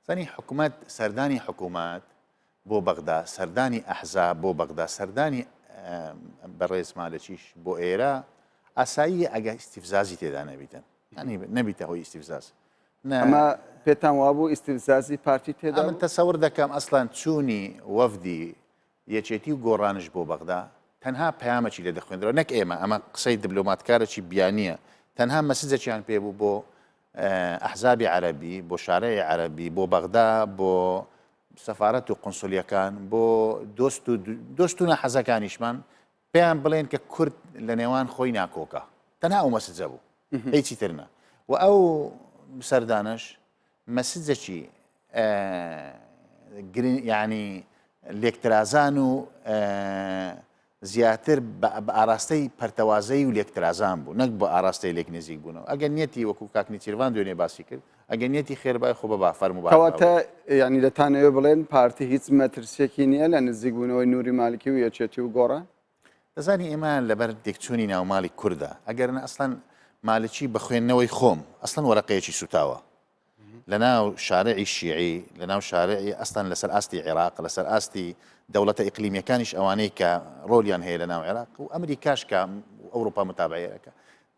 زانی حکوومەت سەردانی حکوومەت بۆ بەغدا سەردانی ئەحزاب بۆ بەغدا سەردانی بەڕێز مالکیش بۆ ئێرە ئاساییە ئەگە ئیستیفزازی تێدا نەبیتن ینی نەبیتە هۆی ئیستیفزاز ئەمە پێتان وابوو ئیستیفزازی پارتی تێدا من تەسەور دەکەم ئەسڵەن چوونی وەفدی یەکێتی و گۆڕانش بۆ بەغدا تەنها پەیامەکی لێ دەخوێندرەوە نەک ئێمە ئەمە قسەی دبلۆماتکارێکی بیانییە تەنها مەسجێکیان پێ بوو بۆ ئەحزابی عەرەبی بۆ شارعی عەرەبی بۆ بەغدا بۆ سەفارەت و قونسولیەکان بۆ دۆست و دۆست و ناحەزەکانیشمان پێیان بڵێن کە کورد لە نێوان خۆی ناکۆکە تەنها ئەو مەسجە بوو هیچی تر نا و ئەو سەردانەش مەسجەکی ینی لێکترازان و زیاتر بە ئاراستەی پەرتەوازەیی و لێکترازان بوو نەک بە ئاراستەی لێک نزیک بوونەوە. ئەگەر نیەتی وەکوو کاک نێچیرڤان دوێنێ باسی کرد، ئەگەر نیەتی خێر بای خۆ بە با فەرموو با کەواتە یانی دەتانەوێ بڵێن پارتی هیچ مەترسیەکی نییە لە نزیک بوونەوەی نوری مالکی و یەکێتی و گۆڕان؟ دەزانی ئێمە لەبەر تێکچوونی ناوماڵی کوردە، ئەگەر نا ئەسڵەن مالکی بە خوێندنەوەی خۆم ئەسڵەن وەرەقەیەکی سووتاوە. لەناو شارعی شیعی، لەناو شارعی ئەسڵەن لەسەر ئاستی عێراق، لەسەر ئاستی دەوڵەتە ئیقلیمیەکانیش ئەوانەی کە ڕۆلیان هەیە لەناو عێراق و ئەمریکاش کە ئەوروپا متابعەی ئەکا.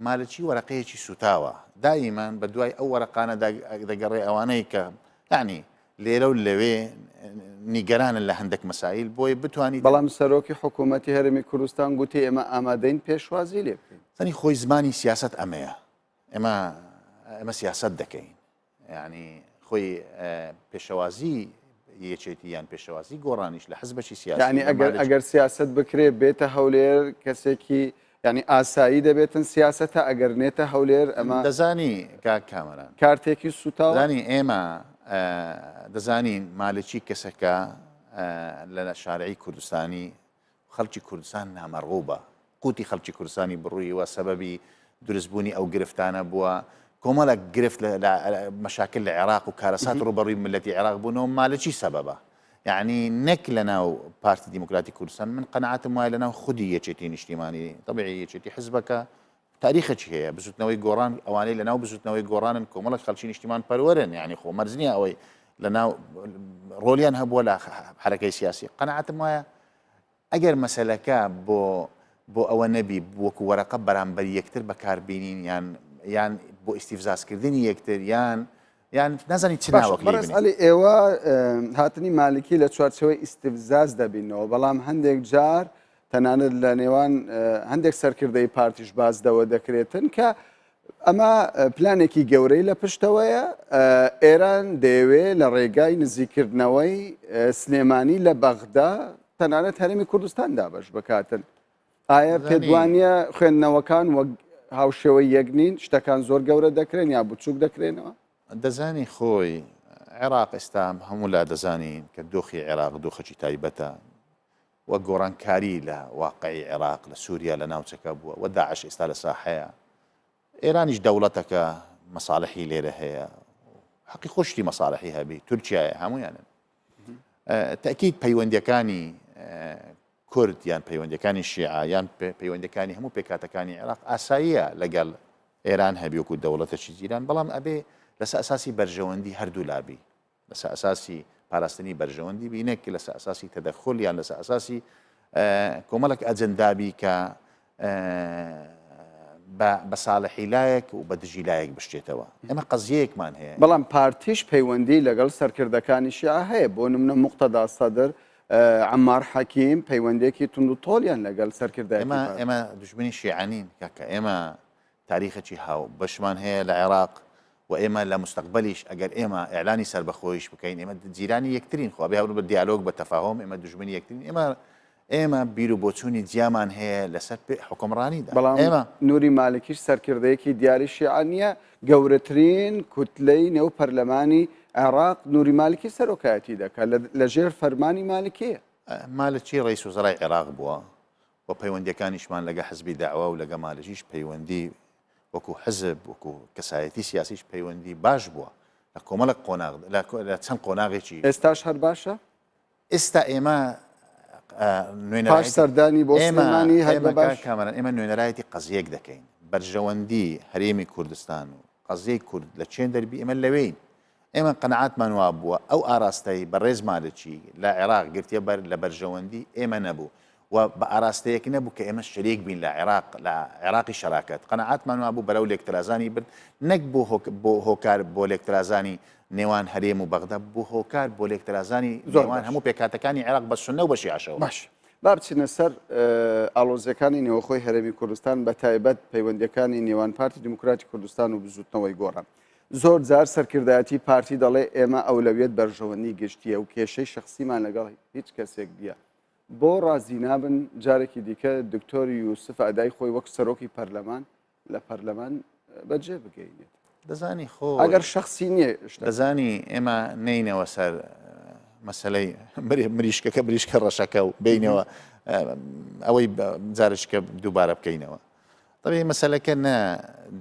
مالکی وەرەقەیەکی سوتاوە. دائیمان بە دوای ئەو وەرەقانە دەگەڕێ ئەوانەی کە یانی لێرە و لەوێ نیگەرانن لە هەندێک مەسایل بۆیە بتوانیت. بەڵام سەرۆکی حکوومەتی هەرێمی کوردستان گوتی ئێمە ئامادەین پێشوازی لێ بکەین. زانی خۆی زمانی سیاسەت ئەمەیە. ئێمە ئێمە سیاسەت دەکەین یعنی خۆی پێشەوازی یەکێتی یان پێشەوازی گۆڕانیش لە حزبەکی سیاسی یعنی ئەگەر ئەگەر سیاست بکرێ بێتە هەولێر کەسێکی یعنی ئاسایی دەبێتن سیاستە ئەگەر نێتە هەولێر ئەمە دەزانی کاک کامەران کارتێکی سوتاوە دەزانی ئێمە دەزانین مالکی کەسەکە لە شارعی کوردستانی خەڵکی کوردستان نامەرغوبە، قوتی خەڵکی کوردستانی بڕیوە، سەبەبی دروستبوونی ئەو گرفتانە بووە، کۆمەڵێک گرفت لە مەشاکل لە عێراق و کارەسات ڕووبەڕووی میللەتی عێراق بوونەوە، مالکی سەبەبە. یەعنی نەک لەناو پارتی دیموکراتی کوردستان، من قەناعەتم وایە لەناو خودی یەکێتی نیشتیمانی، تەبیعی یەکێتی حزبەکە تاریخێکی هەیە، بزوتنەوەی گۆڕان ئەوانەی لەناو بزوتنەوەی گۆڕانن کۆمەڵێک خەڵکی نیشتیمان پەروەرن، یعنی خۆ مەرج نییە ئەوەی لەناو ڕۆلیان هەبووە لە حرەکەی سیاسی. قەناعەتم وایە ئەگەر مەسەلەکە بۆ بۆ ئەوە نەبی وەکو وەرەقە بەرامبەر یەکتر بەکاربینین یان یان بۆ ئیستیفزازکردنی یەکتر یان یان نازانی چ ناوەک لێ بەڕێز عەلی ئێوە هاتنی مالکی لە چوارچێوەی ئیستفزاز دەبینەوە بەڵام هەندێک جار تەنانەت لە نێوان هەندێک سەرکردەی پارتیش باس دەوە دەکرێتن کە ئەمە پلانێکی گەورەی لە پشتەوەیە ئێران دەیەوێ لە ڕێگای نزیکردنەوەی سلێمانی لە بەغدا تەنانەت هەرێمی کوردستان دابەش بکاتن ئایا پێت وانە خوێندنەوەکان وەک هاوشێوەی یەک نین شتەکان زۆر گەورە دەکرێن یا بچووک دەکرێنەوە؟ دەزانی خۆی عێراق ئێستا هەموو لا دەزانین کە دۆخی عێراق دۆخێکی تایبەتە و گۆڕانکاری لە واقعی عێراق لە سووریا لە ناوچەکە بووە و داعش ئێستا لە ساحەیە ئێرانیش دەوڵەتەکە مەساڵحی لێرە هەیە حەقی خۆشتی مەساڵحی هەبی تورکیایە هەمویانن تەئکید پەیوەندیەکانی کورد یان پەیوەندیەکانی شیعە یان پەیوەندیەکانی هەموو پێکهاتەکانی عێراق ئاساییە لەگەڵ ئێران هەبی وەکو دەوڵەتێکی جیران بەڵام ئەبێ لەسەر ئەساسی بەرژەوەندی هەردوو لابی لەسەر ئەساسی پاراستنی بەرژەوەندی بی نەک لەسەر ئەساسی تەدەخول یان لەسەر ئەساسی کۆمەڵک ئەجندابی کە بە ساڵحی لایەک و بە دژی لایەک بشکێتەوە. ئێمە قەزیەیەکمان هەیە. بەڵام پارتیش پەیوەندی لەگەڵ سەرکردەکانی شیعە هەیە، بۆ نمونە موقتەدا سەدر، عەمار حەکیم پەیوەندیەکی توند و تۆڵیان لەگەڵ سەرکردایەتی پارتی. ئێمە دوژمنی شیعە نین کاکە، ئێمە تاریخێکی هاوبەشمان هەیە لە عێراق و ئێمە لە موستەقبەلیش ئەگەر ئێمە ئیعلانی سەربەخۆیش بکەین ئێمە جیرانی یەکترین، خۆ ئەبێ هەبن بە دیالۆگ بە تەفاهۆم، ئێمە دوژمنی یەکترین، ئێمە ئێمە بیر و بۆچوونی جیامان هەیە لەسەر حوکمڕانیدا. بەڵام ئێمە. نوری مالکیش سەرکردەیەکی دیاری شیعە نییە، گەورەترین کوتلەی نێو پەرلەمانی عێراق نوری مالکی سەرۆکایەتی دەکات، لە ژێر فەرمانی مالکییە. مالکی ڕەئیس وزەرای عێراق بووە. و پەیوەندیەکانیشمان لەگە حزبی دەعوە و لەگە مالکیش پەیوەندی وەکو حزب وەکو کەسایەتی سیاسیش پەیوەندی باش بووە لە کۆمەڵک قۆناغ لە چەند قۆناغێکی ئێستاش هەر باشە؟ ئێستا ئێمە پاش سەردانی بۆ سلێمانی هەر بە باش کامەران ئێمە نوێنەرایەتی قەزیەک دەکەین بەرژەوەندی هەرێمی کوردستان و قەزیەی کورد لە چێن دەربی ئێمە لەوێین ئێمە قەناعەتمان وابووە ئەو ئاراستەی بەڕێز مالکی لە عێراق گرتیە بەر لە بەرژەوەندی ئێمە نەبوو و بە ئاراستەیەک نەبوو کە ئێمە شەریک بین لە عێراق لە عێراقی شەراکەت قەناعەتمان وابوو بەرەو لێکترازانی برد نەک بۆ بۆ هۆکار بۆ لێکترازانی نێوان هەرێم و بەغدا بۆ هۆکار بۆ لێکترازانی نێوان هەموو پێکهاتەکانی عێراق بە سوننە و بە شیعەشەوە. باش با بچینە سەر ئاڵۆزیەکانی نێوەخۆی هەرێمی کوردستان بە تایبەت پەیوەندیەکانی نێوان پارتی دیموکراتی کوردستان و بزوتنەوەی گۆڕان. زۆر جار سەرکردایەتی پارتی دەڵێ ئێمە ئەولەویەت بەرژەوەندی گشتیە و کێشەی شەخسیمان لەگەڵ هیچ کەسێک نییە. بۆ ڕازی نابن جارێکی دیکە دکتۆر یوسف ئەدای خۆی وەک سەرۆکی پەرلەمان لە پەرلەمان بەجێ بگەینێت؟ دەزانی خۆ ئەگەر شخصی نییە دەزانی ئێمە نینەوە سەر مەسلەی مریشکەکە بریشکە ڕەشەکە و بینەوە ئەوەی جارشکە دووبارە بکەینەوە طبیعی مەسەلەکە نە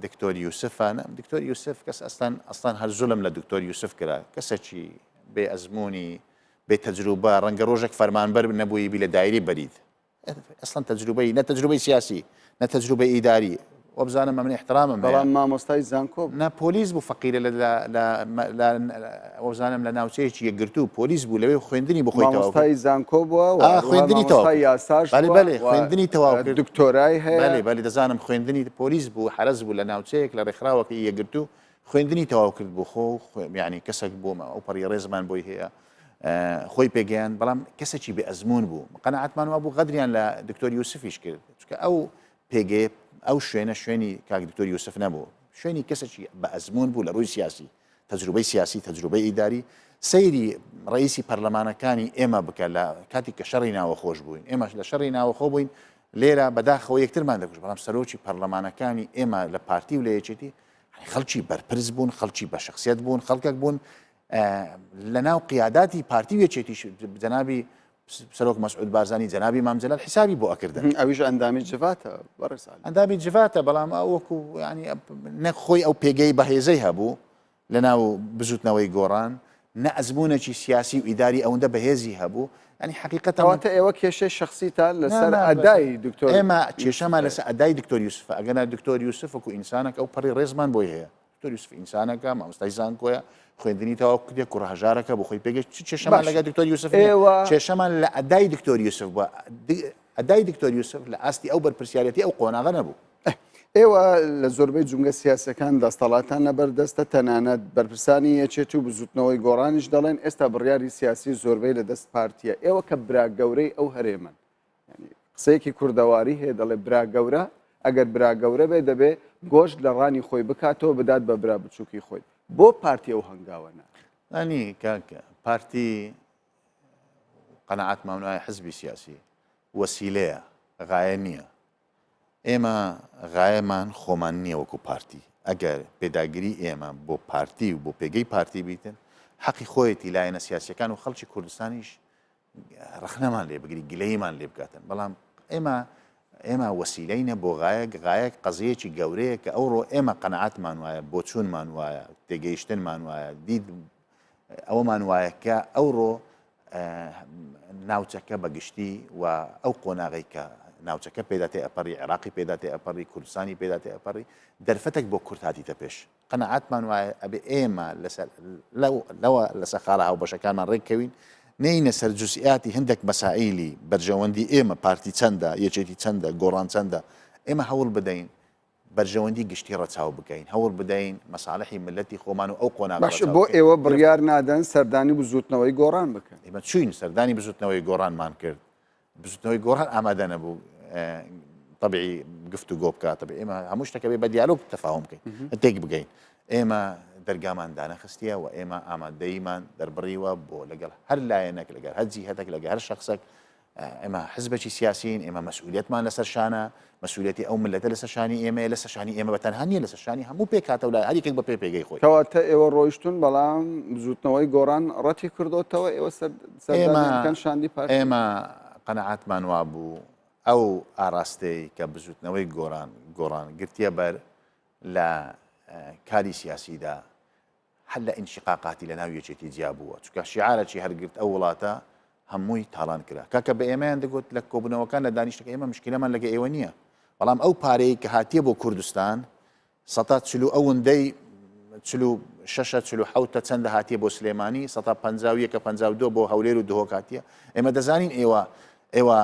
دکتۆر یوسفە نە دکتۆر یوسف کەس ئەسلەن ئەسلەن هەر زولم لە دکتۆر یوسف کرا کەسەکی بێ ئەزمموی بێ تەجروبە ڕەنگە ڕۆژێک فەرمانبەر نەبووی بی لە دایری بەرید ئەسڵەن تەجروبەی نە تەجروبەی سیاسی نە تەجروبەی ئیداری وەبزانم ئەمن احترامم بەڵام مامۆستای زانکۆ نە پۆلیس بوو فەقیرە لە لە وەبزانم لە ناوچەیەکی یەکگرتوو پۆلیس بوو لەوێ خوێندنی بۆ خۆی مامۆستای زانکۆ بووە و خوێندنی تەواو یاساش بەلی بەلی خوێندنی تەواو کرد دکتۆرای هەیە بەلی بەلی دەزانم خوێندنی پۆلیس بوو حەرەس بوو لە ناوچەیەک لە ڕێکخراوەکەی یەکگرتوو خوێندنی تەواو کرد بۆ خۆ یعنی کەسێک بوومە ئەو پەڕی ڕێزمان بۆی هەیە خۆی پێگەیان بەڵام کەسێکی بێ ئەزمون بوو قەنەعەتمان وابوو غەدریان لە دکتۆر یوسفیش کرد چونکە ئەو پێگەیە ئەو شوێنە شوێنی کاک دکتۆر یوسف نەبوو شوێنی کەسێکی بە ئەزمون بوو لە ڕووی سیاسی تەجروبەی سیاسی، تەجروبەی ئیداری، سەیری ڕەئیسی پەرلەمانەکانی ئێمە بکە لە کاتی کە شەڕی ناوەخۆش بووین، ئێمەش لە شەڕی ناوەخۆ بووین، لێرە بەداخەوە یەکترمان دەکوشت، بەڵام سەرۆکی پەرلەمانەکانی ئێمە لە پارتی و لە یەکێتی خەڵکی بەرپرس بوون، خەڵکی بە شەخسیەت بوون، خەڵکێک بوون لە ناو قیاداتی پارتی و یەکێتیش جەنابی سەرۆک مەسعود بارزانی جەنابی مام جەلال حیسابی بۆ ئەکردن. ئەویش ئەندامی جڤاتە بەڕێز عەلی. ئەندامی جڤاتە بەڵام ئەو وەکو یانی نە خۆی ئەو پێگەی بەهێزەی هەبوو لە ناو بزوتنەوەی گۆڕان نە ئەزمونێکی سیاسی و ئیداری ئەوەندە بەهێزی هەبوو ینی حقیقەتە واتە ئێوە کێشەی شخصیتان لەسەر ئەدای دکتۆر ئێمە کێشەمان لەسەر ئەدای دکتۆر یوسفە ئەگەنا دکتۆر یوسف وەکو ئینسانێک ئەو پەڕی ڕێزمان بۆی هەیە دکتۆر یوسف ئینسانەکە مامۆستای زانکۆیە خوێندنی تەواو کردێ کوڕە هەژارەکە بۆ خۆی پێگەشت چ کێشەمان لەگە دکتۆر یوسف ئێوە کێشەمان لە ئەدای دکتۆر یوسف بووە ئەدای دکتۆر یوسف لە ئاستی ئەو بەرپرسیارەتی ئەو قۆناغە نەبوو. ئێوە لە زۆربەی جومگە سیاسەکان دەستەڵاتان لەبەردەستە تەنانەت بەرپرسانی یەکێتی و بزوتنەوەی گۆڕانیش دەڵێن ئێستا بڕیاری سیاسی زۆربەی لە دەست پارتیە ئێوە کە برا گەورەی ئەو هەرێمەن قسەیەکی کوردەواری هەیە دەڵێ برا گەورە ئەگەر برا گەورە بێ دەبێ گۆشت لە ڕانی خۆی بکاتەوە بدات بە برا بچووکی خۆی بۆ پارتی ئەو هەنگاوە نا ئەنی کاک پارتی قەناعەتمان وایە حزبی سیاسی وەسیلەیە غایە نییە ئێمە غایەمان خۆمان نییە وەکو پارتی ئەگەر پێداگری ئێمە بۆ پارتی و بۆ پێگەی پارتی بیتن حەقی خۆیەتی لایەنە سیاسەکان و خەڵکی کوردستانیش ڕەخنەمان لێ بگری گلەیمان لێ بکاتن بەڵام ئێمە ئێمە وەسیلەینە بۆ غایەک غایەک قەزیەکی گەورەیە کە ئەوڕۆ ئێمە قەنەعاتمان وایە بۆچوونمان وایە تێگەیشتنمان وایە دید ئەوەمان وایە کە ئەوڕۆ ناوچەکە بە گشتی و ئەو قۆناغی کە ناوچەکە پێدا تێ ئەپەڕی عێراقی پێدا تێ ئەپەڕی کوردستانی پێدا تێ ئەپەڕی دەرفەتێک بۆ کورد هاتیتە پێش قەناعەتمان وایە ئەبێ ئێمە لەسەر لەوە لەسەر خاڵە هاوبەشەکانمان ڕێککەوین نەینە سەر جزئیاتی هەندێک مەسائیلی بەرژەوەندی ئێمە پارتی چەندە یەکێتی چەندە گۆڕان چەندە ئێمە هەوڵ بدەین بەرژەوەندی گشتی ڕەچاو بکەین هەوڵ بدەین مەساڵحی ملەتی خۆمان و ئەو قۆناغ باشە بۆ ئێوە بڕیار نادەن سەردانی بزوتنەوەی گۆڕان بکەن ئێمە چوین سەردانی بزوتنەوەی گۆڕانمان کرد بزوتنەوەی گۆڕان ئامادە نەبوو طبعی گفتوگۆ بکات طبعی ئێمە هەموو شتەکە بێ بە دیالۆگ تەفاهم بکەین تێک بگەین ئێمە دەرگامان دانەخستیە و ئێمە ئامادەیمان دەربڕیوە بۆ لەگەڵ هەر لایەنێک لەگەڵ هەر جیهەتێک لەگەڵ هەر شخصێک ئێمە حزبێکی سیاسین ئێمە مەسئولیتمان لەسەر شانە مەسئولیەتی ئەو ملەتە لەسەر شانی ئێمەیە لەسەر شانی ئێمە بە تەنها نییە لەسەر شانی هەموو پێکهاتە و لای هەر یەکێک بە پێ پێگەی خۆی. کەواتە ئێوە ڕۆیشتوون بەڵام بزووتنەوەی گۆڕان ڕەتی کردۆتەوە ئێوە سەردانی بکەن شاندی پارتی؟ ئێمە قەناعەتمان وابوو. ئەو ئاراستەی کە بزوتنەوەی گۆران گۆڕان گرتیە بەر لە کاری سیاسیدا هەر لە ئینشقاقاتی لە ناو یەکێتی جیا بووە چونکە شیعارەکی هەرگرت ئەو وڵاتە هەمووی تاڵان کرا کاکە بە ئێمەیان دەگوت لە کۆبوونەوەکان لە دانیشتەکە ئێمە مشکلەمان لەگە ئێوە نییە بەڵام ئەو پارەیە کە هاتیە بۆ کوردستان سەتا چل و ئەوندەی 46ە 47ە چەندە هاتیە بۆ سلێمانی سەتا 51ە 52 بۆ هەولێر و دهۆک هاتیە ئێمە دەزانین ئێوە ئێوە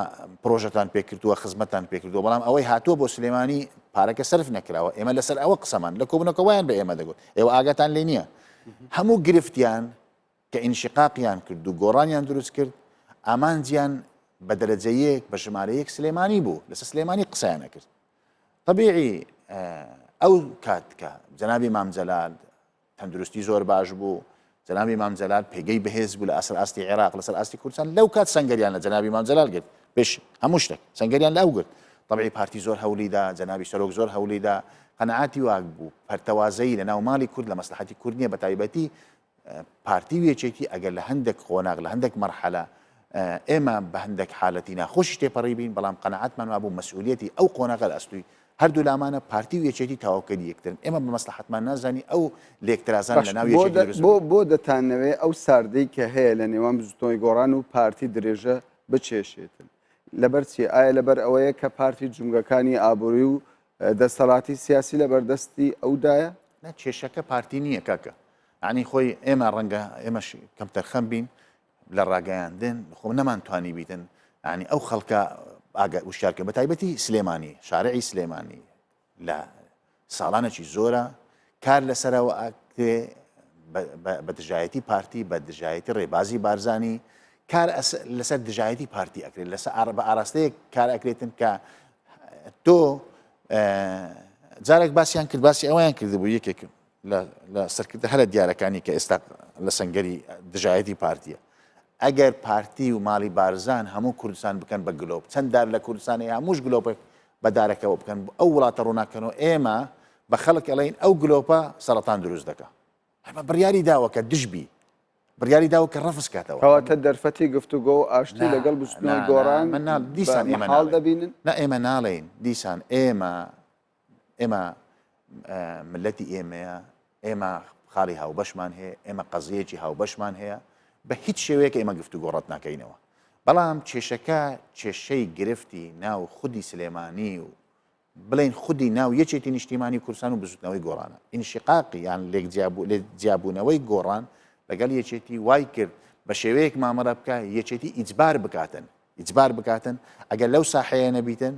پرۆژەتان پێکردووە خزمەتان پێکردووە بەڵام ئەوەی هاتووە بۆ سلێمانی پارەکە سەرف نەکراوە ئێمە لەسەر ئەوە قسەمان لە کۆبوونەکە وایان بە ئێمە دەگوت ئێوە ئاگاتان لێ نییە هەموو گرفتیان کە ئینشقاقیان کرد و گۆڕانیان دروست کرد ئامانجیان بە دەرەجە یەک بە ژمارە یەک سلێمانی بوو لەسەر سلێمانی قسەیان ئەکرد طبیعی ئەو کات کە جەنابی مام جەلال تەندروستی زۆر باش بوو جەنابی مام جەلال پێگەی بەهێز بوو لە ئەسەر ئاستی عێراق لەسەر ئاستی کوردستان لەو کات سەنگەریان لە جەنابی مام جەلال گرت پێش هەموو شتێک سەنگەریان لە ئەو گرت طبعی پارتی زۆر هەولیدا جەنابی سەرۆک زۆر هەولیدا قەنەعاتی واک بوو پەرتەوازەیی لە ناو ماڵی کورد لە مەسلحەتی کورد نییە بە تایبەتی پارتی و یەکێتی ئەگەر لە هەندێک قۆناغ لە هەندێک مەرحەلە ئێمە بە هەندێک حالەتی ناخۆشیش تێپەڕی بین بەڵام قەناعەتمان وابوو مەسئولیەتی ئەو قۆناغە لە ئەستوی هەردوو لامانە پارتی و یەکێتی تەواوکەری یەکترن ئێمە بە مەسلحەتمان نازانی ئەو لێکترازان باش لە ناو بۆ یەکێتی دە دروست بۆ ببێت. بۆ دەتانەوێ ئەو ساردەی کە هەیە لە نێوان بزوتنەوەی گۆڕان و پارتی درێژە بچێشێتن لەبەر چی؟ ئایا لەبەر ئەوەیە کە پارتی جومگەکانی ئابووری و دەستەڵاتی سیاسی لەبەردەستی ئەودایە؟ نا کێشەکە پارتی نییە کاکە یانی خۆی ئێمە ڕەنگە ئێمەش کەمتەرخەم بین لە ڕاگەیاندن خۆ نەمانتوانی بیتن ینی ئەو خەڵکە ئاگە وشارکە بە تایبەتی سلێمانی شارعی سلێمانی لە ساڵانێکی زۆرە کار لەسەرەوە ئەکرێ بە دژایەتی پارتی بە دژایەتی ڕێبازی بارزانی کار لەسەر دژایەتی پارتی ئەکرێت لەسەر بە ئاراستەیەک کار ئەکرێتن کە تۆ جارێک باسییان کرد باسی ئەویان کردبوو یەکێک لە سەرکردە هەرە دیارەکانی کە ئێستا لە سەنگەری دژایەتی پارتیە ئەگەر پارتی و ماڵی بارزان هەموو کوردستان بکەن بە گلۆپ چەند دار لە کوردستان هەیە هەمووش گلۆپێک بە دارەکەوە بکەن ئەو وڵاتە ڕووناکەنەوە ئێمە بە خەڵک ئەڵێن ئەو گلۆپە سەرەتان دروست دەکا ئەمە بڕیاری داوە کە دژبی بڕیاری داوە کە ڕەفز کاتەوە. کەواتە دەرفەتی گفتوگۆ و ئاشتی لەگەڵ بزوتنەوەی گۆڕان دیسان بە مەحاڵ دەبینن؟ نا ئێمە ناڵێین دیسان ئێمە ئێمە ملەتی ئێمەیە ئێمە خاڵی هاوبەشمان هەیە ئێمە قەزیەکی هاوبەشمان هەیە بە هیچ شێوەیەک ئێمە گفتوگۆ ڕەت ناکەینەوە بەڵام کێشەکە کێشەی گرفتی ناو خودی سلێمانی و بڵێن خودی ناو یەکێتی نیشتیمانی کوردستان و بزوتنەوەی گۆڕانە ئینشقاقی یان لێک جیابوونەوەی گۆڕان لەگەڵ یەکێتی وای کرد بە شێوەیەک مامەڵە بکە یەکێتی ئیجبار بکاتن ئیجبار بکاتن ئەگەر لەو ساحەیە نەبیتن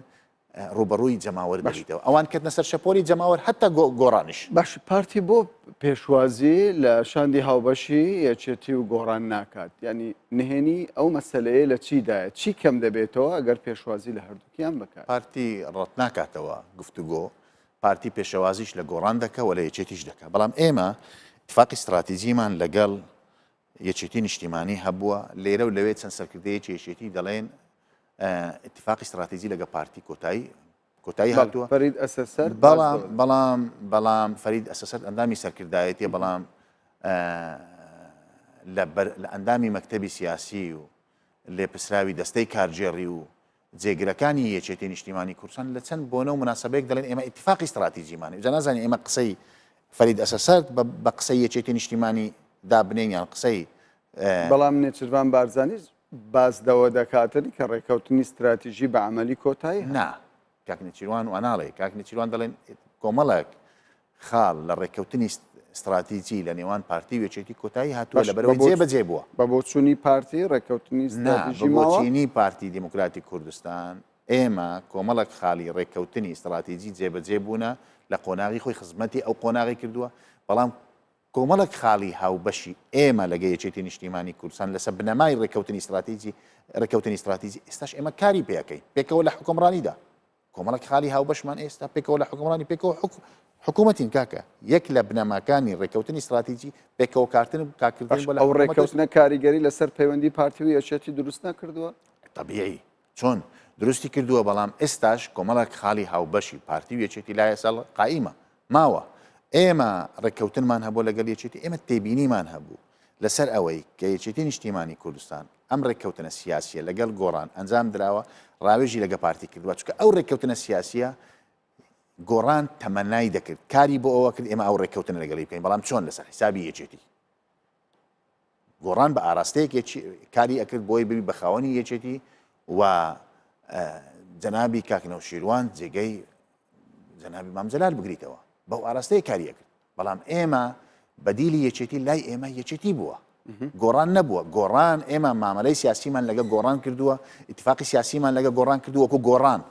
ڕوبەڕووی جەماوەر دەبیتەوە ئەوان کەتنە سەر شەپۆلی جەماوەر هەتا گۆڕانیش. باش پارتی بۆ پێشوازی لە شاندی هاوبەشی یەکێتی و گۆڕان ناکات یانی نهێنی ئەو مەسەلەیە لە چیدایە چی کەم دەبێتەوە ئەگەر پێشوازی لە هەردووکیان بکات؟ پارتی ڕەتناکاتەوە گفتوگۆ، پارتی پێشەوازیش لە گۆڕان دەکا و لە یەکێتیش دەکا، بەڵام ئێمە ئیتفاقی ستراتیجیمان لەگەڵ یەکێتی نیشتیمانی هەبووە، لێرە و لەوێ چەند سەرکردەیەکی یەکێتی دەڵێن ئیتفاقی ستراتیجی لەگە پارتی کۆتایی کۆتایی هاتووە. فەرید ئەسەسەر بەڵام بەڵام بەڵام فەرید ئەسەسەر ئەندامی سەرکردایەتیە بەڵام لە ئەندامی مەکتەبی سیاسی و لێپرسراوی دەستەی کارگێڕی و جێگرەکانی یەکێتی نیشتیمانی کوردستان لە چەند بۆنە و مناسبەیەک دەڵێن ئێمە ئیتفاقی ستراتیجیمان جا نازانین ئێمە قسەی فەرید ئەسەسەرد بە قسەی یەکێتی نیشتیمانی دابنێن یان قسەی بەڵام نێچیرڤان بارزانی باس لەوە دەکاتن کە ڕێککەوتنی ستراتیژی بە عەمەلی کۆتایی نا کاک نێچیروان واناڵێ کاک نێچیروان دەڵێن کۆمەڵێک خاڵ لە ڕێککەوتنی ستراتیجی لە نێوان پارتی و یەکێتی کۆتایی هاتووە لە بەرەوەی جێ بەجێ بووە. بە بۆچوونی پارتی ڕێککەوتنی ستراتیژی ماوە؟ نا، بە بۆچینی پارتی دیموکراتی کوردستان ئێمە کۆمەڵێک خاڵی ڕێککەوتنی ستراتیجی جێبەجێ بوونە لە قۆناغی خۆی خزمەتی ئەو قۆناغی کردووە، بەڵام کۆمەڵێک خاڵی هاوبەشی ئێمە لەگە یەکێتی نیشتیمانی کوردستان لەسەر بنەمای ڕێککەوتنی ستراتیجی ڕێککەوتنی ستراتیجی ئێستاش ئێمە کاری پێ ئەکەین پێکەوە لە حوکمڕانیدا کۆمەڵێک خاڵی هاوبەشمان ئێستا پێکەوە لە حوکمڕانی پێکەوە حکوومەتین کاکە یەک لە بنەماکانی ڕێککەوتنی ستراتیجی پێکەوە کارتن و کارکردن بۆ لە ئەو ڕێککەوتنە کاریگەری لەسەر پەیوەندی پارتی و یەکێتی دروست نەکردووە؟ تەبیعی چۆن دروستی کردووە بەڵام ئێستاش کۆمەڵێک خاڵی هاوبەشی پارتی و یەکێتی لای ئێستا قائیمە ماوە ئێمە ڕێککەوتنمان هەبوو لەگەڵ یەکێتی ئێمە تێبینیمان هەبوو. لەسەر ئەوەی کە یەکێتی نیشتیمانی کوردستان ئەم ڕێککەوتنە سیاسیە لەگەڵ گۆڕان ئەنجام دراوە ڕاوێژی لەگە پارتی کردووە چونکە ئەو ڕێککەوتنە سیاسیە گۆڕان تەمەنای دەکرد کاری بۆ ئەوە کرد ئێمە ئەو ڕێککەوتنە لەگەڵی بکەین بەڵام چۆن لەسەر حیسابی یەکێتی گۆڕان بە ئاراستەیەک کاری ئەکرد بۆی ببی بە خاوەنی یەکێتی و جەنابی کاک نەوشیروان جێگەی جەنابی مام جەلال بگریتەوە بەو ئاراستەیە کاری ئەکرد بەڵام ئێمە بەدیلی یەکێتی لای ئێمە یەکێتی بووە گۆڕان نەبووە گۆڕان ئێمە مامەلەی سیاسیمان لەگە گۆڕان کردووە ئیتفاقی سیاسیمان لەگە گۆڕان کردووە وەکو گۆڕان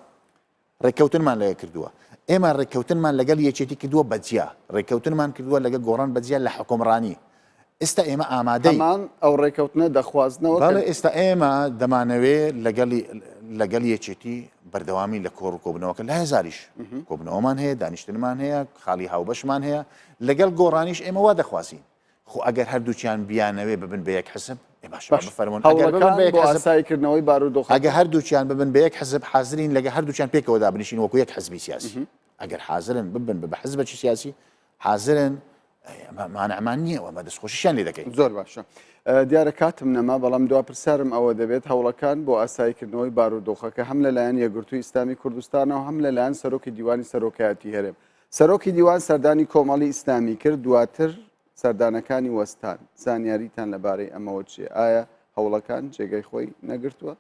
ڕێککەوتنمان لەگە کردووە. ئێمە ڕێککەوتنمان لەگەڵ یەکێتی کردووە بە جیا، ڕێککەوتنمان کردووە لەگە گۆڕان بە جیا لە حوکمڕانی. ئێستا ئێمە ئامادەین. هەمان ئەو ڕێککەوتنە دەخوازنەوە کە. بەڵێ ئێستا ئێمە دەمانەوێ لەگەڵی لەگەڵ یەکێتی بەردەوامی لە کۆڕ و کۆبوونەوەکە لە هەزاریش کۆبوونەوەمان هەیە، دانیشتنمان هەیە، خاڵی هاوبەشمان هەیە. لەگەڵ گۆڕانیش ئێمە وا دەخوازین. خۆ ئەگەر هەردووکیان بیانەوێ ببن بە یەک حزب ئێ باشە باش بفەرموون ئەگەر ببن هەوڵەکان بە یەک بۆ حزب ئاساییکردنەوەی بارودۆخەکە. ئەگەر هەردووکیان ببن بە یەک حزب حازرین لەگە هەردووکیان پێکەوە دابنیشین وەکو یەک حزبی سیاسی ئەگەر حازرن ببن بە حزبێکی سیاسی حازرن ئەمە مانعمان نییە و ئەمە دەستخۆشیشیان لێ دەکەین. زۆر باشە دیارە کاتم نەما بەڵام دوا پرسیارم ئەوە دەبێت هەوڵەکان بۆ ئاساییکردنەوەی بارودۆخەکە هەم لەلایەن یەکگرتووی ئیسلامی کوردستانەوە هەم لەلایەن سەرۆکی دیوانی سەرۆکایەتی هەرێم سەرۆکی دیوان سەردانی کۆمەڵی ئیسلامی کرد دواتر سەردانەکانی وەستان، زانیاریتان لەبارەی ئەمەوە چییە؟ ئایا هەوڵەکان جێگەی خۆی نەگرتووە؟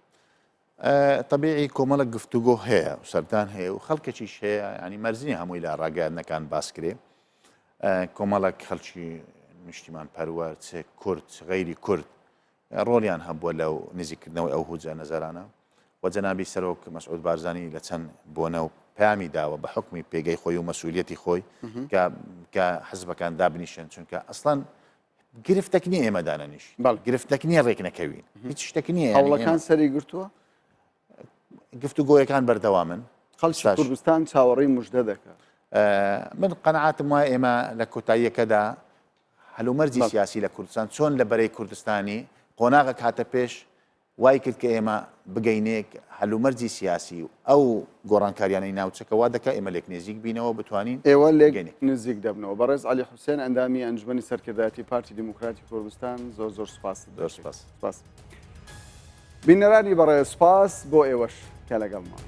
تەبیعی کۆمەڵە گفتوگۆ هەیە و سەردان هەیە و خەڵکێکیش هەیە ینی مەرج نییە هەمووی لە ڕاگەیاندنەکان باس کرێ کۆمەڵێک خەڵکی نیشتیمان پەروەر چ کورد چ غەیری کورد ڕۆڵیان هەبووە لەو نزیککردنەوەی ئەو هوجە نەزەرانە و جەنابی سەرۆک مەسعود بارزانی لە چەند بۆنە و پەیامی داوە بە حوکمی پێگەی خۆی و مەسئولیەتی خۆی کە کە حزبەکان دابنیشن چونکە ئەسڵەن گرفتێک نییە ئێمە دانەنیش بەڵێ. گرفتێک نییە ڕێک نەکەوین هیچ شتێک نییە یانی هەوڵەکان ئێمە سەری گرتووە؟ گفتوگۆیەکان بەردەوامن خەڵکی ئێستاش کوردستان چاوەڕێی مژدە دەکات. من قەناعەتم وایە ئێمە لە کۆتاییەکەدا هەلومەرجی بەڵێ. سیاسی لە کوردستان چۆن لە بەرەی کوردستانی قۆناغێک هاتە پێش وای کرد کە ئێمە بگەینێک هەلومەرجی سیاسی و ئەو گۆڕانکاریانەی ناوچەکە وا دەکا ئێمە لێک نێزیک بینەوە بتوانین ئێوە لێک بگەینێک. نزیک دەبنەوە. بەڕێز عەلی حوسێن ئەندامی ئەنجومەنی سەرکردایەتی پارتی دیموکراتی کوردستان زۆر زۆر سوپاست زۆر دەکەین. سوپاس. سوپاس. بینەرانی بەڕێز سوپاس بۆ ئێوەش کە لەگەڵمان.